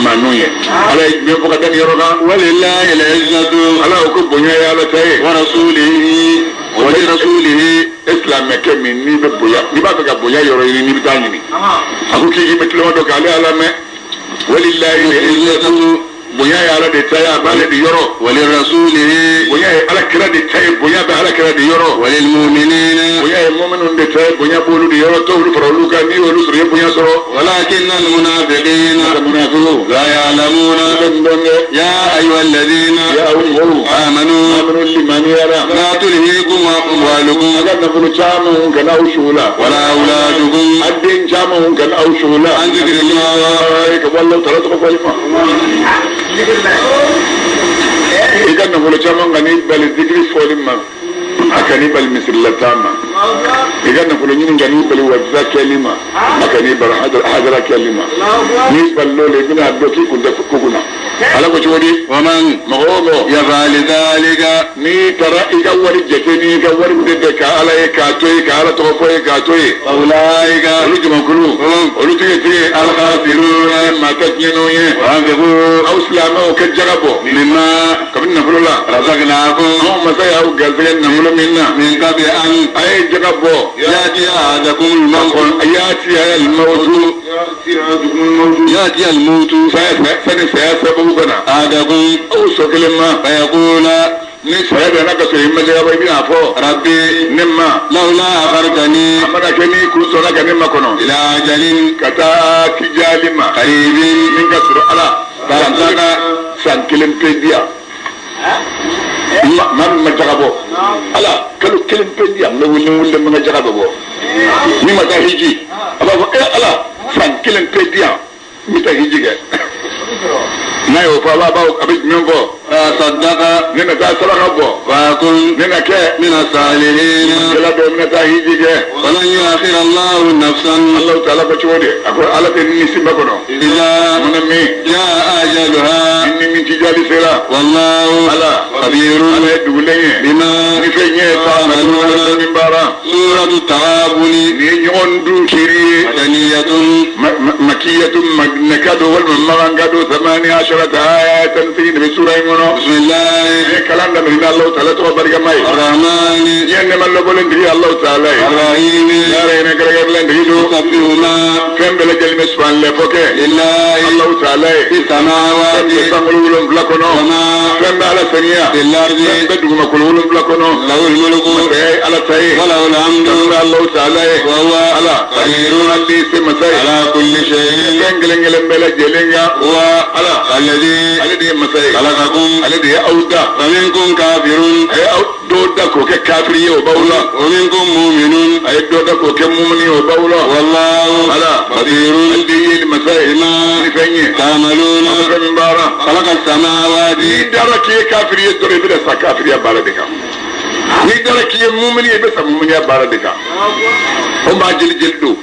maaniw ye ala ye jumɛn fɔ ka da nin yɔrɔ kan ولله العزة ala ko bonya ye ala ta ye ورسوله ولرسوله e silamɛkɛ min n'i bɛ bonya n'i b'a fɛ ka bonya yɔrɔ ɲini n'i bɛ taa ɲini a ko k'i bɛ tuloma dɔ k'ale ala mɛn walilahi العزة bonya ye ala de ta ye a b'ale de yɔrɔ ولرسوله bonya ye ala kira de ta ye bonya bɛ ala kira de yɔrɔ وللمؤمنين bonya ye mɔminu de ta ye bonya b'olu de yɔrɔ t'olu fara olu kan n'i y'olu sɔrɔ i ye bonya sɔrɔ ولكن المنافقين ka munafiqu لا يعلمون bɛ nin dɔn dɛ يا أيها الذين ya aw mɔgɔw آمنوا minnu limaniyara لا تلهيكم أموالكم a ka nafolo caman kana aw sugu la ولا أولادكم a den caman kana aw sugu la عن ذكر الله ka bɔ Alahu taala tɔgɔ fɔli ma i ka nafolo caman kan'i bali zikiri fɔli ma a kan'i bali misirilata ma i ka nafolo ɲini kan'i bali wajiba kɛli ma a kan'i bali hajara kɛli ma n'i balil'o la i bɛna dɔn k'i kun tɛ ko kunna ala ko cogo di ومن mɔgɔ o mɔgɔ يفعل ذلك n'i taara i ka wari jate n'i ka wari bɛ bɛn ka ala ye k'a to yen ka ala tɔgɔ fɔ ye k'a to yen فأولئك olu jamakulu هم olu tigi tigi الخاسرون maa tɛ tiɲɛnenw ye وأنفقوا aw silamɛw ka jaga bɔ مما kabini nafolo la رزقناكم anw masa y'aw garisɛgɛ nafolo min na من قبل أن a ye jaga bɔ يأتي أحدكم الموت a y'a ti a ye mawutu يأتي الموت sani saya sababu ka na أحدكم aw sɔ kelen ma فيقول ni saya bɛ n'a ka sɔrɔ i ma jaga bɔ i bɛna fɔ ربي ne ma لولا أخرتني a mana kɛ n'i kun sɔnna ka ne makɔnɔ إلى أجل ka taa tijali ma قريب min ka sɔrɔ ala فأصدق san kelen pe di yan maa min ma jaga bɔ ala kalo kelen pe di yan n bɛ wuli n wuli n ka jaga bɛ bɔ ni ma taa hiji a b'a fɔ ala san kelen pe di yan n bɛ taa hiji kɛ n'a y'o fɔ a b'a a bɛ jumɛn fɔ فأصدق ne na taa saraka bɔ وأكن ne na kɛ من الصالحين kɛlɛ dɔ n na taa hiji kɛ ولن يؤخر الله نفسا Alahu taala ko cogo di a ko ala tɛ nimisi ba kɔnɔ إذا mana min جاء أجلها ni min tijali sera والله ala خبير ala ye dugulen ye بما ni fɛn ye taa min baara سورة التغابن ni ye ɲɔgɔn dun kiri ye مدنية makiyatu madinaka do walima maganka do samani asharata ayatan sigi de bɛ sura in kɔnɔ بسم الله ni ye kalan daminɛ ni Alahu taala tɔgɔ barikama ye الرحمن ni ye nɛɛma lɔbɔlen tigi Alahu taala ye الرحيم yɛrɛ hinɛ kɛrɛnkɛrɛnlen tigi do يسبح ما fɛn bɛɛ lajɛlen bɛ subanlɛ fɔ kɛ لله Alahu taala ye في fɛn السماوات bɛ sankolo wolonfila kɔnɔ وما fɛn bɛ ala saniya في الأرض fɛn bɛ dugumakolo wolonfila kɔnɔ له الملك masaya ye ala ta ye وله الحمد fɛn bɛ Alahu taala ye وهو ala قدير hali se masa ye على كل شيء Fɛn kelen kelen bɛɛ lajɛlen kan. هو Ala. الذي Ale de ye masa ye. خلقكم Ale de ye aw da. فمنكم كافر A ye aw dɔw da k'o kɛ kafiri ye o b'aw la. ومنكم مؤمن A ye dɔ da k'o kɛ mumuni ye o b'aw la. والله Ala. بصير Ale de ye masa ye. بما Ni fɛn ye. تعملون Aw bɛ fɛn min baara. خلق السماوات N'i dara k'i ye kafiri ye dɔrɔn i bɛna sa kafiriya baara de kan. N'i dara k'i ye mumuni ye i bɛ sa mumuniya baara de kan. O maa jeli jeli don.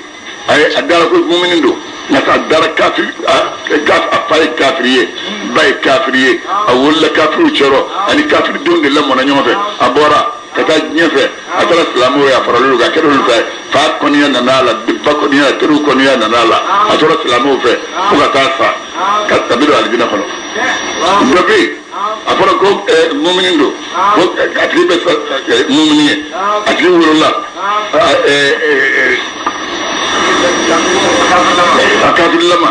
A ye a dara ko mumuni don. Nka a dara kafiri a fa ye kafiri ye ba ye kafiri ye a wolola kafiriw cɛrɔ ani kafiri denw de lamɔna ɲɔgɔn fɛ a bɔra ka taa diɲɛ fɛ a taara silamɛw ye a farala olu kan a kɛra olu fɛ fa kɔniya nana a la ba kɔniya teriw kɔniya nana a la a tora silamɛw fɛ fo ka taa sa ka a bɛ don alijinɛ kɔnɔ. Dɔ bɛ yen a fɔra ko mumini don ko a tigi bɛ sa mumini ye a tigi wolola a kafirilama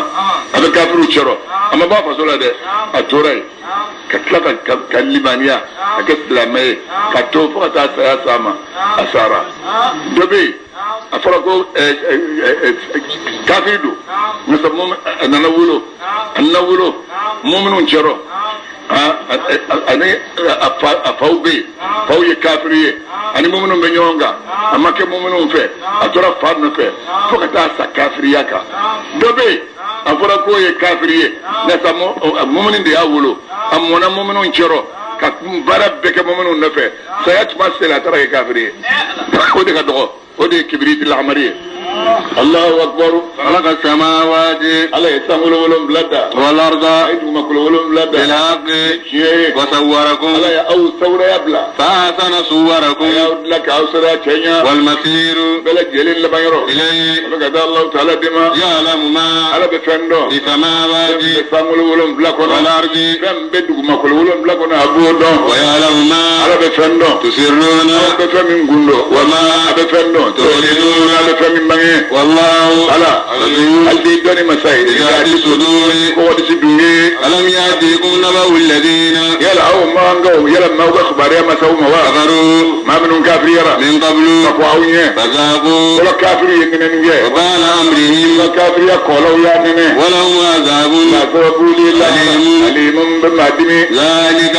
a bɛ kafiriw cɛrɔ a ma bɔ a faso la dɛ a tora yen ka tila ka limaniya ka kɛ silamɛ ye ka to fo ka taa saya s'a ma a sara. Dɔ bɛ yen a fɔra ko kafiri don nka a nana wolo a nana wolo muminiw cɛrɔ ani a faw bɛ yen faw ye kafiri ye ani muminiw bɛ ɲɔgɔn kan a ma kɛ muminiw fɛ a tora fa nɔfɛ fo ka taa sa kafiriya kan. Dɔ bɛ yen a fɔra k'o ye kafiri ye nka mumini de y'a wolo a mɔnna muminiw cɛrɔ ka baara bɛɛ kɛ muminiw nɔfɛ saya tuma sera a taara kɛ kafiri ye o de ka dɔgɔ o de ye kibiriti lahamari ye. Allahu akbar. خلق السماوات Ala ye sankolo wolonwula da. والأرض A ye dugumakolo wolonwula da. بالحق Tiɲɛ ye. وصوركم Ala ye aw sawuraya bila. فأحسن A صوركم y'aw dilan k'aw sawuraya cɛɲa. والمصير Bɛɛ lajɛlen laban yɔrɔ. إليه A bɛ ka taa Alahu taala de ma. يعلم ما Ala bɛ fɛn dɔn. في Fɛn السماوات bɛ sankolo wolonwula kɔnɔ. والأرض Fɛn bɛ dugumakolo wolonwula kɔnɔ a b'o dɔn. ويعلم ما Ala bɛ fɛn dɔn. تسرون Aw bɛ fɛn min kun dɔn. وما A bɛ fɛn dɔn. تعلنون A bɛ fɛn min bange. والله Ala. عليم Hali de dɔnni masa ye. بذات الصدور Ko wari si dun ye. ألم يأتكم نبأ الذين Yala aw mangaw yala maaw ka kibaruya masaw ma wa. كفروا Maa minnu kafiriyara. من قبل Ka fɔ aw ɲɛ. فذاقوا Fɔlɔ kafiri ye nɛnɛni kɛ. وبال أمرهم Ka kafiriya kɔlɔw y'a nɛnɛ. ولهم عذاب Nka sababu le la. Alimu. Alimu bɛ maa dimi. ذلك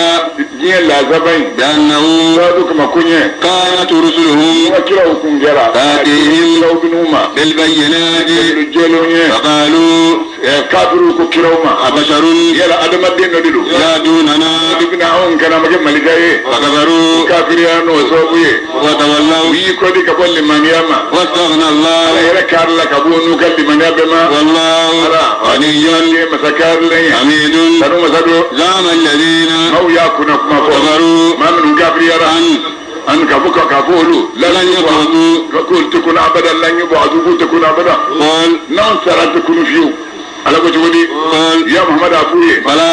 Diɲɛ lazaba in. بأنه Sababu kama ko ɲɛ. كانت رسلهم Ka kiraw kun kɛra. تأتيهم Kiraw bin'u ma. بالبينات Kɛlɛ jɛlenw ye. فقالوا Kafiriw ko kiraw ma. أبشر Yala adamaden dɔ de don. يهدوننا De bɛna anw kana ma kɛ malika ye. فكفروا Kafiriya n'o sababu ye. U وتولوا y'i kɔdi ka bɔ limaniya ma. واستغنى Ala الله yɛrɛ kari la ka bɔ n'u ka limaniya bɛɛ ma. والله Ala. غني Ye masa karilen ye. حميد Sanu masa don. زعم الذين Maaw y'a kunna kuma fɔ. كفروا Maa minnu kafiriyara. أن An ka fɔ k'a fɔ olu. لن يبعثوا K'olu tɛ kun abada lan yub'athu k'u tɛ kun abada. قل N'anw sara an tɛ kunu fiyewu. Ala ko cogo di? قل Ya Muhammadu a f'u ye. بلى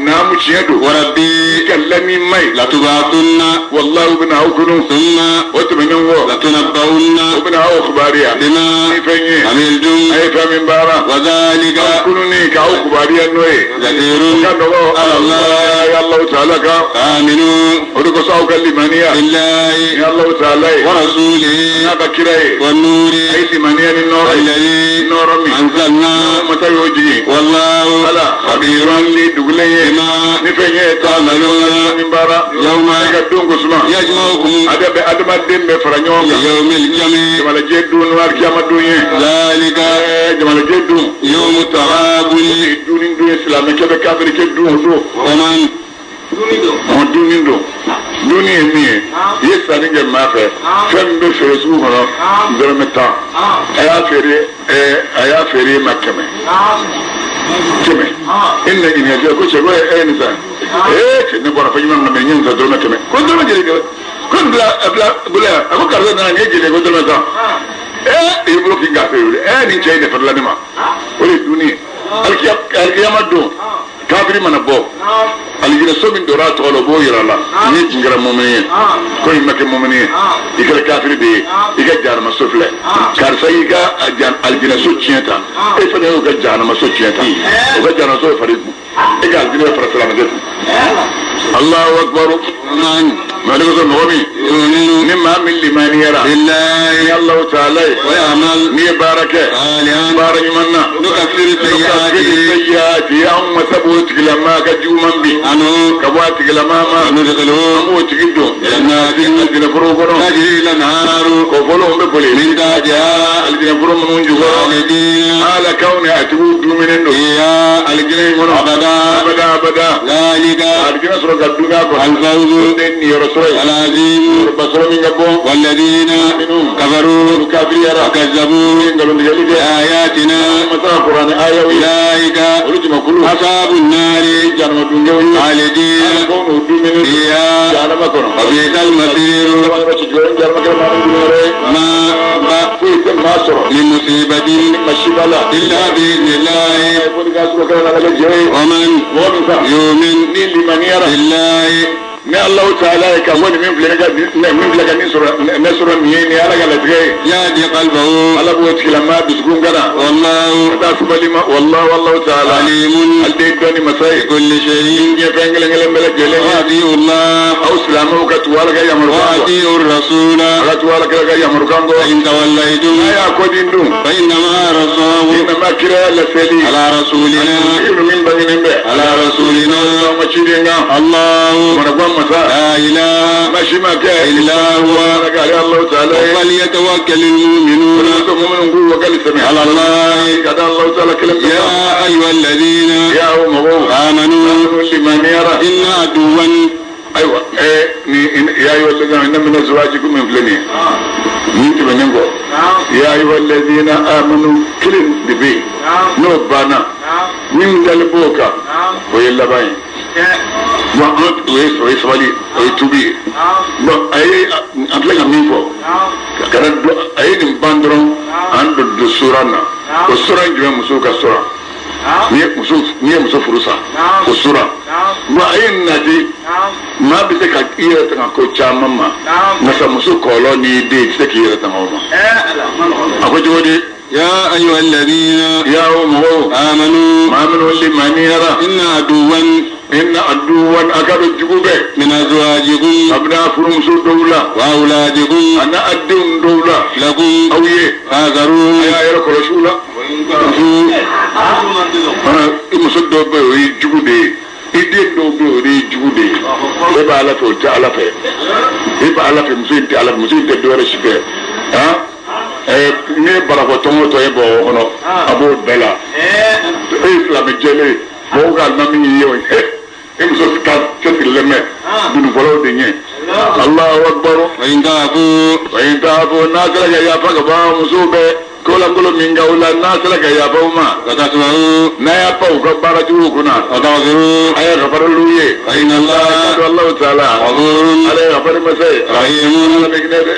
Naamu tiɲɛ don. وربي I ka lami ma ye. لتبعثن Walahi u bɛna aw kunu. ثم O tɛmɛnen kɔ. لتنبؤن U bɛna aw kibaruya. بما Ni fɛn ye. عملتم A ye fɛn min baara. وذلك Aw kunu ni k'aw kibaruya n'o ye. كثير Ka nɔgɔ على الله ya Alahu taala kan. آمنوا O de kosɔn aw ka limaniya. بالله Ni Alahu taala ye. ورسوله N'a ka kira ye. والنور A ye limaniya ni nɔrɔ ye. الذي Nɔrɔ min. أنزلنا Masa y'o jigin. والله Ala. خبير Ni dugulen ye. بما Ni fɛn ye. تعملون Min baara. يوم E ka don ko suma. يجمعكم Adamaden bɛ fara ɲɔgɔn kan. ليوم الجمع Jamalajɛ don n'o alikiyama don ye. ذلك Jamalajɛ don. يوم التغابن Dun ni dun ye silamɛkɛ bɛ kafirikɛ dun o don. ومن Ɔ dunni don. Dunni ye min ye. I ye sanni kɛ maa fɛ. Fɛn min bɛ feere sugu kɔnɔ. Dɔrɔmɛ 10. A y'a feere a y'a feere e ma 100. 100. E nana ɲininka sisan ko cɛ ko e ye nin san. Ee cɛ ne bɔra fɛn ɲuman kan mɛ n ye nin san dɔrɔmɛ 100. Ko dɔrɔmɛ joli kɛmɛ. Ko nin bila bila bolo yan. A ko karisa nana nin ye joli ye ko dɔrɔmɛ 10. Ee i bolo k'i gafe wuli. Ee nin cɛ in de farila ne ma. O de ye dunni ye. Alikiyama don. Kafiri mana bɔ. Alijinɛ so min donna a tɔgɔ la o b'o yira a la. N'i tun kɛra mumini ye. Ko i ma kɛ mumini ye. I kɛra kafiri de ye. I ka jahanama so filɛ. Karisa y'i ka alijinɛ so tiɲɛ ta. E fana y'o ka jahanama so tiɲɛ ta. O ka jahanama so bɛ fara i kun. E ka alijinɛ bɛ fara silamɛkɛ kun. Allahu akbar. ومن Mali ko mɔgɔ min. يؤمن Ni maa min limaniyara بالله الله تعالى ويعمل ni baraka صالحا baranyumanna نكفر سيئاته sayyiati an masabu tigilama ka juguman bi عنه ka bɔ a tigilama ma وندخله an b'o tigi don جنات alijinɛ foro kɔnɔ تجري الأنهار kɔ fɔlɔw bɛ boli من تحتها alijinɛ foro minnu jukɔrɔ خالدين ala kaw ni a tigiw duminen don فيها alijinɛ in kɔnɔ أبدا abada abada ذلك alijinɛ sɔrɔ ka dunya kɔnɔ الفوز o de niyɔrɔ sɔrɔ ye العظيم ba sɔrɔ min ka bɔ والذين كفروا olu kafiriyara وكذبوا ni nkalontigɛli kɛ بآياتنا masa kuranɛ ayaw ye أولئك olu jamakulu أصحاب النار jahanama dunkew ye خالدين ala kaw n'u duminen don فيها jahanama kɔnɔ وبئس المصير jahanama ci jɔyɔrɔ jahanama kɛra maa min dumuni yɔrɔ ye ما foyi tɛ maa sɔrɔ لمصيبة masiba la إلا بإذن الله fo ni k'a sɔrɔ kɛra n'Ala ka jɛ ye ومن mɔgɔ min sa يؤمن ni limaniyara بالله ni Alahu taala ye ka fɔ nin min filɛ ne ka min filɛ ka nin sɔrɔ ne sɔrɔ nin ye nin ye Ala ka latigɛ ye يهدي قلبه Ala b'o tigilama dusukun kana والله ka taa sabali ma wallahu Allahu taala عليم ale de ye dɔnni masa ye بكل شيء diɲɛ fɛn kelen kelen bɛɛ lajɛlen ye وأطيعوا الله aw silamɛw ka tugu Ala ka yamarukan kɔ وأطيعوا الرسول a ka tugu Ala kira ka yamarukan kɔ فإن توليتم n'a y'a kɔ di dun فإنما رسول innama kiraya laseli على رسولنا ilmu min bangenen bɛ على رسولنا aw ma ciden kan الله mana masa لا إله ma si ma kɛ إلا هو Ala ka ale Alahu taala ye فليتوكل المؤمنون muso minnu k'u wakali sɛmɛ على الله ka da Alahu taala kelen pe يا أيها الذين ya aw mɔgɔw آمنوا minnu limaniyara إن عدوا ayiwa ni ya ayyuha alladhina inna min azwajikum min filɛ nin ye nin tɛmɛnen kɔ ya ayyuha alladhina amanu kelen de bɛ yen n'o banna min dalen b'o kan o ye laban ye bon an o ye sabali o ye tubi ye bon a ye an filɛ ka min fɔ ka na don a ye nin ban dɔrɔn an don sura na o sura in jumɛn musow ka sura n'i ye muso furu sa o sura bon a ye nin nati maa bɛ se ka i yɛrɛ tanga ko caman ma nka sa muso kɔlɔlɔ n'i den i tɛ se k'i yɛrɛ tanga o ma a ko cogo di يا أيها الذين ya o mɔgɔw آمنوا maa minnu limaniyara إن عدوا inna aduwan a ka dɔn jugu bɛɛ من أزواجكم a bɛna furumuso dɔw la وأولادكم a n'a a denw dɔw la لكم aw ye a فاحذروهم y'a yɛrɛ kɔlɔsi u la i muso dɔw bɛ yen o ye jugu de ye i den dɔw bɛ yen o de ye jugu de ye e b'a Ala fɛ o tɛ Ala fɛ e b'a Ala fɛ muso in tɛ Ala fɛ muso in tɛ dɔwɛrɛ si fɛ han ne ye barakɔ tɔn o tɔn ye Bamakɔ kɔnɔ a b'o bɛɛ la e ye silamɛ jɛlen ye mɔgɔw ka alimami y'i ye o ye e muso ka cɛsirilen bɛ dunufɔlaw de ɲɛ Allahu akbar وإن تعفوا wa in ta'fu n'a sera ka yafa ka ban musow bɛɛ kolankolon min k'aw la n'a sera ka yafa u ma وتصفحوا n'a y'a pan u ka baara juguw kunna وتغفروا a ye gafara olu ye فإن الله Allahu taala غفور ala ye gafari masa ye رحيم ala bɛ hinɛ dɛ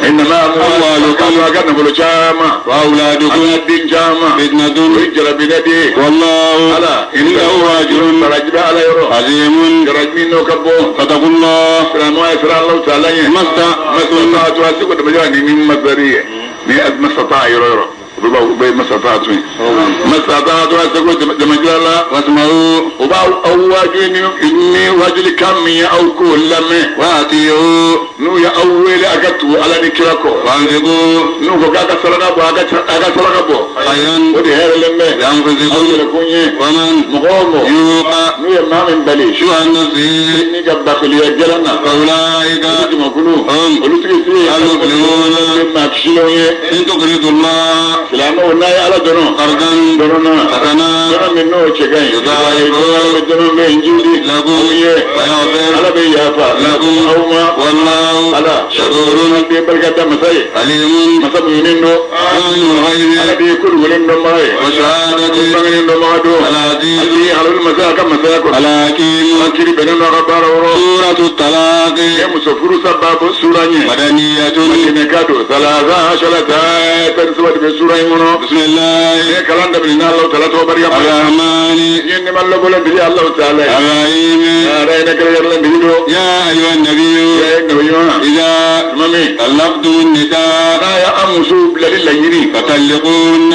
innama amwalukum a ka nafolo caman a وأولادكم ka den caman فتنة o ye jarabinɛ de ye والله ala عنده أجر baraji bɛ ala yɔrɔ عظيم jarabi min n'o ka bon فاتقوا الله silamɛya sira Allahu taala ɲɛ ما استطعتم masata'atu a seko dama ni ni masari ye ni masata yɔrɔ yɔrɔ o bɛ masata tun ye masata'atu a seko dama la واسمعوا o b'aw aw waaju ni waajuli kan min ye aw k'o lamɛn وأطيعوا n'u ye aw wele a ka tugu Ala ni kira kɔ وأنفقوا n'u ko k'a ka saraka bɔ a ka saraka bɔ خيرا o de hɛrɛlen bɛ aw لأنفسكم yɛrɛ kun ye ومن mɔgɔ o mɔgɔ يوق n'u ye maa min bali شح نفسه ni ka bakiliya jalan na فأولئك olu jamakulu هم olu tigi si ye المفلحون maa kisilenw ye إن تقرضوا الله silamɛw n'a ye Ala dɔnɔ قرضا dɔnɔ na حسنا dɔnɔ min n'o cɛ ka ɲi يضاعفه dɔnɔ bɛ njidi لكم aw ye ويغفر Ala bɛ yafa لكم aw ma والله Ala شكور de barika da masa ye عليم masa muɲunen don عالم الغيب Ala de ye ko dogolen dɔnbaga ye وشهادة bangenen dɔnbaga don العزيز ale ye halal masa a ka masaya kɔnɔ الحكيم an kiri bɛnnen don a ka baara yɔrɔ سورة الطلاق ye muso furu sa baabu sura ɲɛ مدنية Madinɛ don salasa asharata 13 de bɛ sura in kɔnɔ بسم الله ne ye kalan daminɛ ni Alahu taala tɔgɔ barika ma الرحمن n ye nɛɛma lɔbɔlen dili Alahu taala ye الرحيم ara ye ne kɛrɛnkɛrɛnlen dili don يا أيها النبي ya ye nabi ɲuman إذا tuma min طلقتم النساء n'a ye an musow bilali laɲini فطلقوهن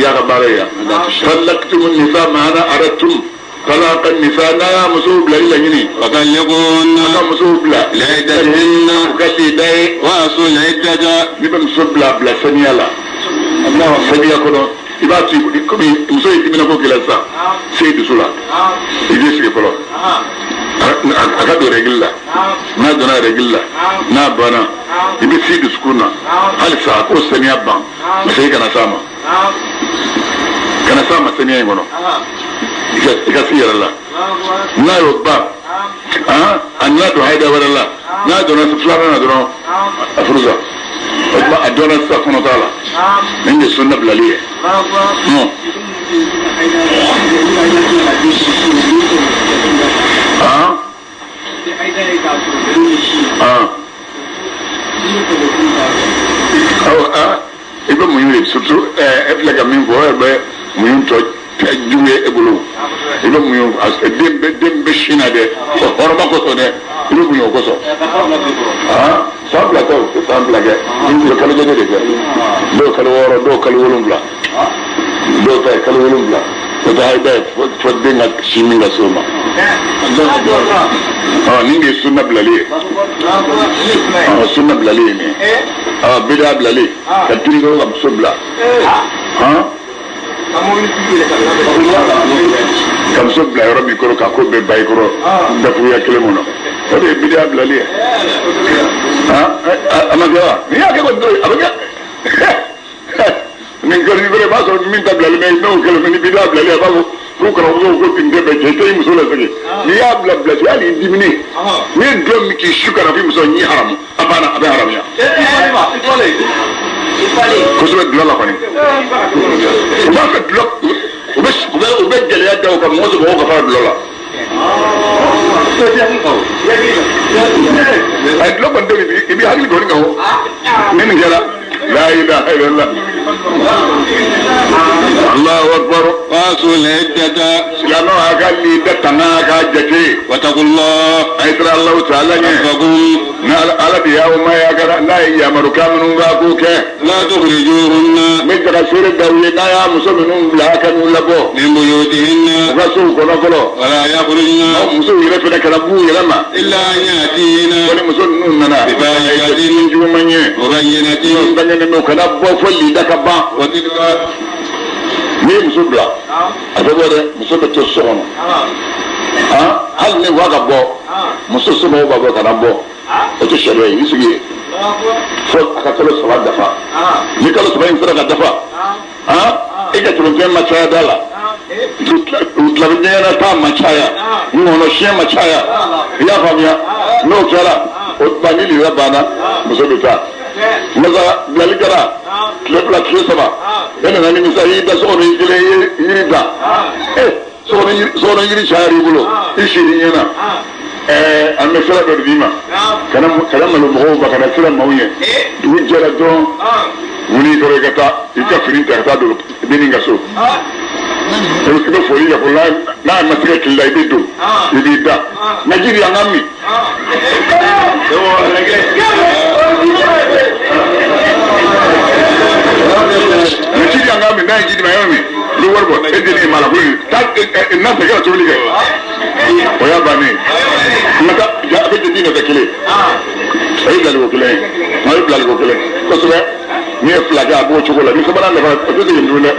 ya ka baara ye yan talaqtum nisa maana aradtum Talaka nisa n'a y'a musow bilali laɲini. فطلقوهن A ka musow bila. لعدتهن U ka lida ye. وأحصوا العدة N'i bɛ muso bila saniya la. Saniya kɔnɔ i b'a to yen komi muso ye dimina ko k'i la sisan. Se dusu la. I b'i sigi fɔlɔ. A ka don règle la. N'a donna règle la. N'a banna. I bɛ si dusukun na. Halisa a k'o saniya ban. Parce que i kana s'a ma. Kana s'a ma saniya in kɔnɔ. I ka s'i yɛrɛ la. N'a y'o ban. A nana don hayida wɛrɛ la. N'a donna filanan na dɔrɔn a furu sa. O tuma a dɔnna sisan kɔnɔ t'a la. Nin de ye sunna bilali ye. I bɛ muɲu de surtout e filɛ ka min fɔ o yɛrɛ bɛ muɲu tɔ juguya e bolo. I bɛ muɲu den bɛ sin na dɛ hɔrɔnba kosɔn dɛ i bɛ muɲu o kosɔn. San fila tɛ o tɛ san fila kɛ i bɛ kalo jate de kɛ dɔw kalo 6 dɔw kalo 7 dɔw ta ye kalo 7 o tɛ hayida ye fo den ka sin min ka se o ma. Nin de ye sunna bilali ye. Sunna bilali ye nin ye. Bida bilali ka tiri ka muso bila. Ka muso bila yɔrɔ min kɔrɔ k'a ko bɛɛ ba i kɔrɔ dafuruya kelen kɔnɔ o de ye bida bilali ye. A ma kɛ wa? N'i y'a kɛ kɔni a bɛ kɛ. Nin kɔni i b'a sɔrɔ min ta bilali bɛ n'o kɛlen ni bida bilali a b'a fɔ k'u karamɔgɔw ko nin tɛ bɛn cɛ i tɛ i muso lasegin. N'i y'a bila bila hali i diminen n'i ye dɔ min k'i su kana f'i muso ɲi haramu a banna a bɛ haramuya. Kosɛbɛ dulɔ la kɔni. U b'a fɛ dulɔ u bɛ gɛlɛya da u kan mɔgɔ mɔgɔw ka fara dulɔ la. A ye dulɔ kɔni tɛ i b'i hakili kɔni kan o. Ni nin kɛra la ilaha illallah. Allahu akbar. وأحصوا العدة. Silamɛw a ka lida tanga a k'a jate. واتقوا الله. A ye siran Alahu taala ɲɛ. ربكم. N'a Ala de y'aw ma y'a kɛra n'a ye yamarukan minnu k'a k'o kɛ. لا تخرجوهن. N bɛ daga seere d'aw ye n'a y'a muso minnu bila a ka n'u labɔ. من بيوتهن. U ka sow kɔnɔ fɔlɔ. ولا يخرجن. Aw musow yɛrɛ fana kana b'u yɛrɛ ma. إلا أن يأتين. Ko ni muso ninnu nana. بفاحشة juguman ye. مبينة. Bangenen don kana bɔ fo lida ka ban. وتلك N'i ye muso bila a tɛ bɔ dɛ muso bɛ to so kɔnɔ. Hali ni wa ka bɔ muso somɔgɔw b'a bɔ kana bɔ o tɛ sariya ye i sigi yen fo a ka kalo 3 dafa. Ni kalo 3 in sera ka dafa e ka tɛmɛfɛn ma caya da la tilabi ɲɛgɛnna ta ma caya ŋɔnɔ siɲɛ ma caya i y'a faamuya n'o kɛra o tuma ni lida banna muso bɛ taa. Masa bilali kɛra tile 2 tile 3 e nana nimisa i y'i da so kɔnɔ i kelen i ye yiri da so kɔnɔ yiri cayara i bolo i siri ɲɛna an bɛ sira dɔ de d'i ma kana malo mɔgɔw ma kana sira maaw ɲɛ dugu jɛra dɔrɔn wuli i kɔrɔ i ka taa i ka fini ta ka taa don dennin ka so i bɛ foli kɛ fɔlɔ n'a ma se ka tile la i bɛ don i b'i da na ji di an ka min. Na ji di an ka min n'a ye ji di ma yɔrɔ min i bɛ wari bɔ e dennin ye maa la ko taa n'a tɛ kɛ tobili kɛ o y'a bannen ye. Nka a bɛ jate nɔfɛ kelen o ye bilaliko kelen ye o ye bilaliko kelen kosɛbɛ. N'i ye fila kɛ a b'o cogo la ni sabanan nafa o tɛ segin tuguni dɛ.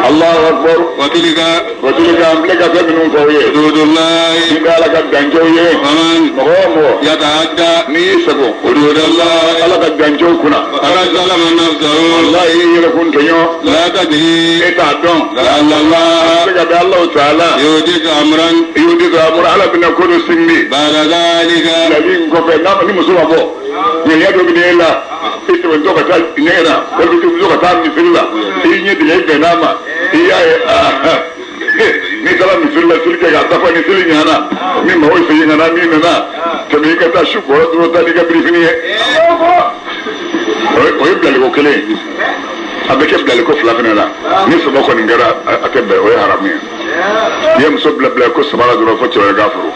Allahu akbar. وتلك وتلك an filɛ ka fɛn minnu fɔ aw ye. حدود الله. Nin bɛ Ala ka dancɛw ye. ومن Mɔgɔ o mɔgɔ. يتعدى N'i y'i sago. حدود الله. Ala ka dancɛw kunna. فقد ظلم نفسه. Walahi i y'i yɛrɛ kun tɔɲɔ. لا تدري. E t'a dɔn. لعل الله. Se ka bɛn Alahu taala. يحدث أمرا. يحدث أمرا Ala bɛna ko dɔ singi. بعد ذلك. Bilali in kɔfɛ n'a ni muso ma bɔ. Ɲɛɲɛ dɔ bɛ ne la. I tɛmɛtɔ ka taa ɲɛgɛn na walima i tɛmɛtɔ ka taa misiri la i ɲɛ dingɛ i bɛnn'a ma i y'a ye n'i taara misiri la seli kɛ k'a dafa ni seli ɲana ni maaw segin ka na min nana tɛmɛ i ka taa su kɔrɔ dɔrɔn taa n'i ka birifini ye o ye bilaliko kelen ye a bɛ kɛ bilaliko fila fana la ni saba kɔni kɛra a tɛ bɛn o ye haramu ye n'i ye muso bila bilaliko saba la dɔrɔn fo cɛ wɛrɛ k'a furu.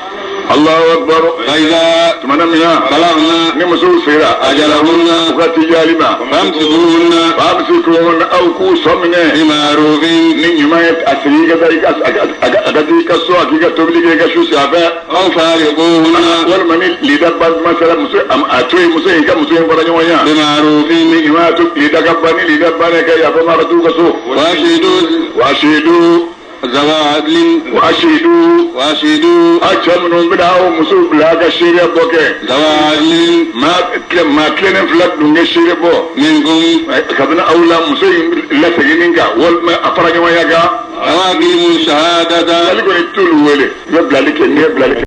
Allahu akbar. فإذا Tumana min na بلغنا ni musow sera أجلهن u ka tijali ma, فامسكوهن فامسكوهن aw k'u sɔminɛ بمعروف ni ɲuman ye, a sigi i ka taa i ka a ka t'i ka so, a k'i ka tobili kɛ, i ka su si a fɛ, أو فارقوهن walima ni lida ban tuma sera, muso a to yen, muso in ka muso in fara ɲɔgɔn ya بمعروف ni ɲuman y'a to lida ka ban, ni lida ban ka yafa ma, ka t'u ka so. وأشهدوا وأشهدوا ذوى عدل وأشهدوا وأشهدوا a cɛ minnu bɛna aw musow bila a ka seereya bɔ kɛ, ذوى عدل maa tilennen fila dun kɛ seere bɔ منكم kabini aw la muso in laseginni kan walima a fara ɲɔgɔnya kan. أو أقيموا الشهادة Bilali kɔni t'olu wele, i bɛ bilali kɛ, n'i ye bilali kɛ.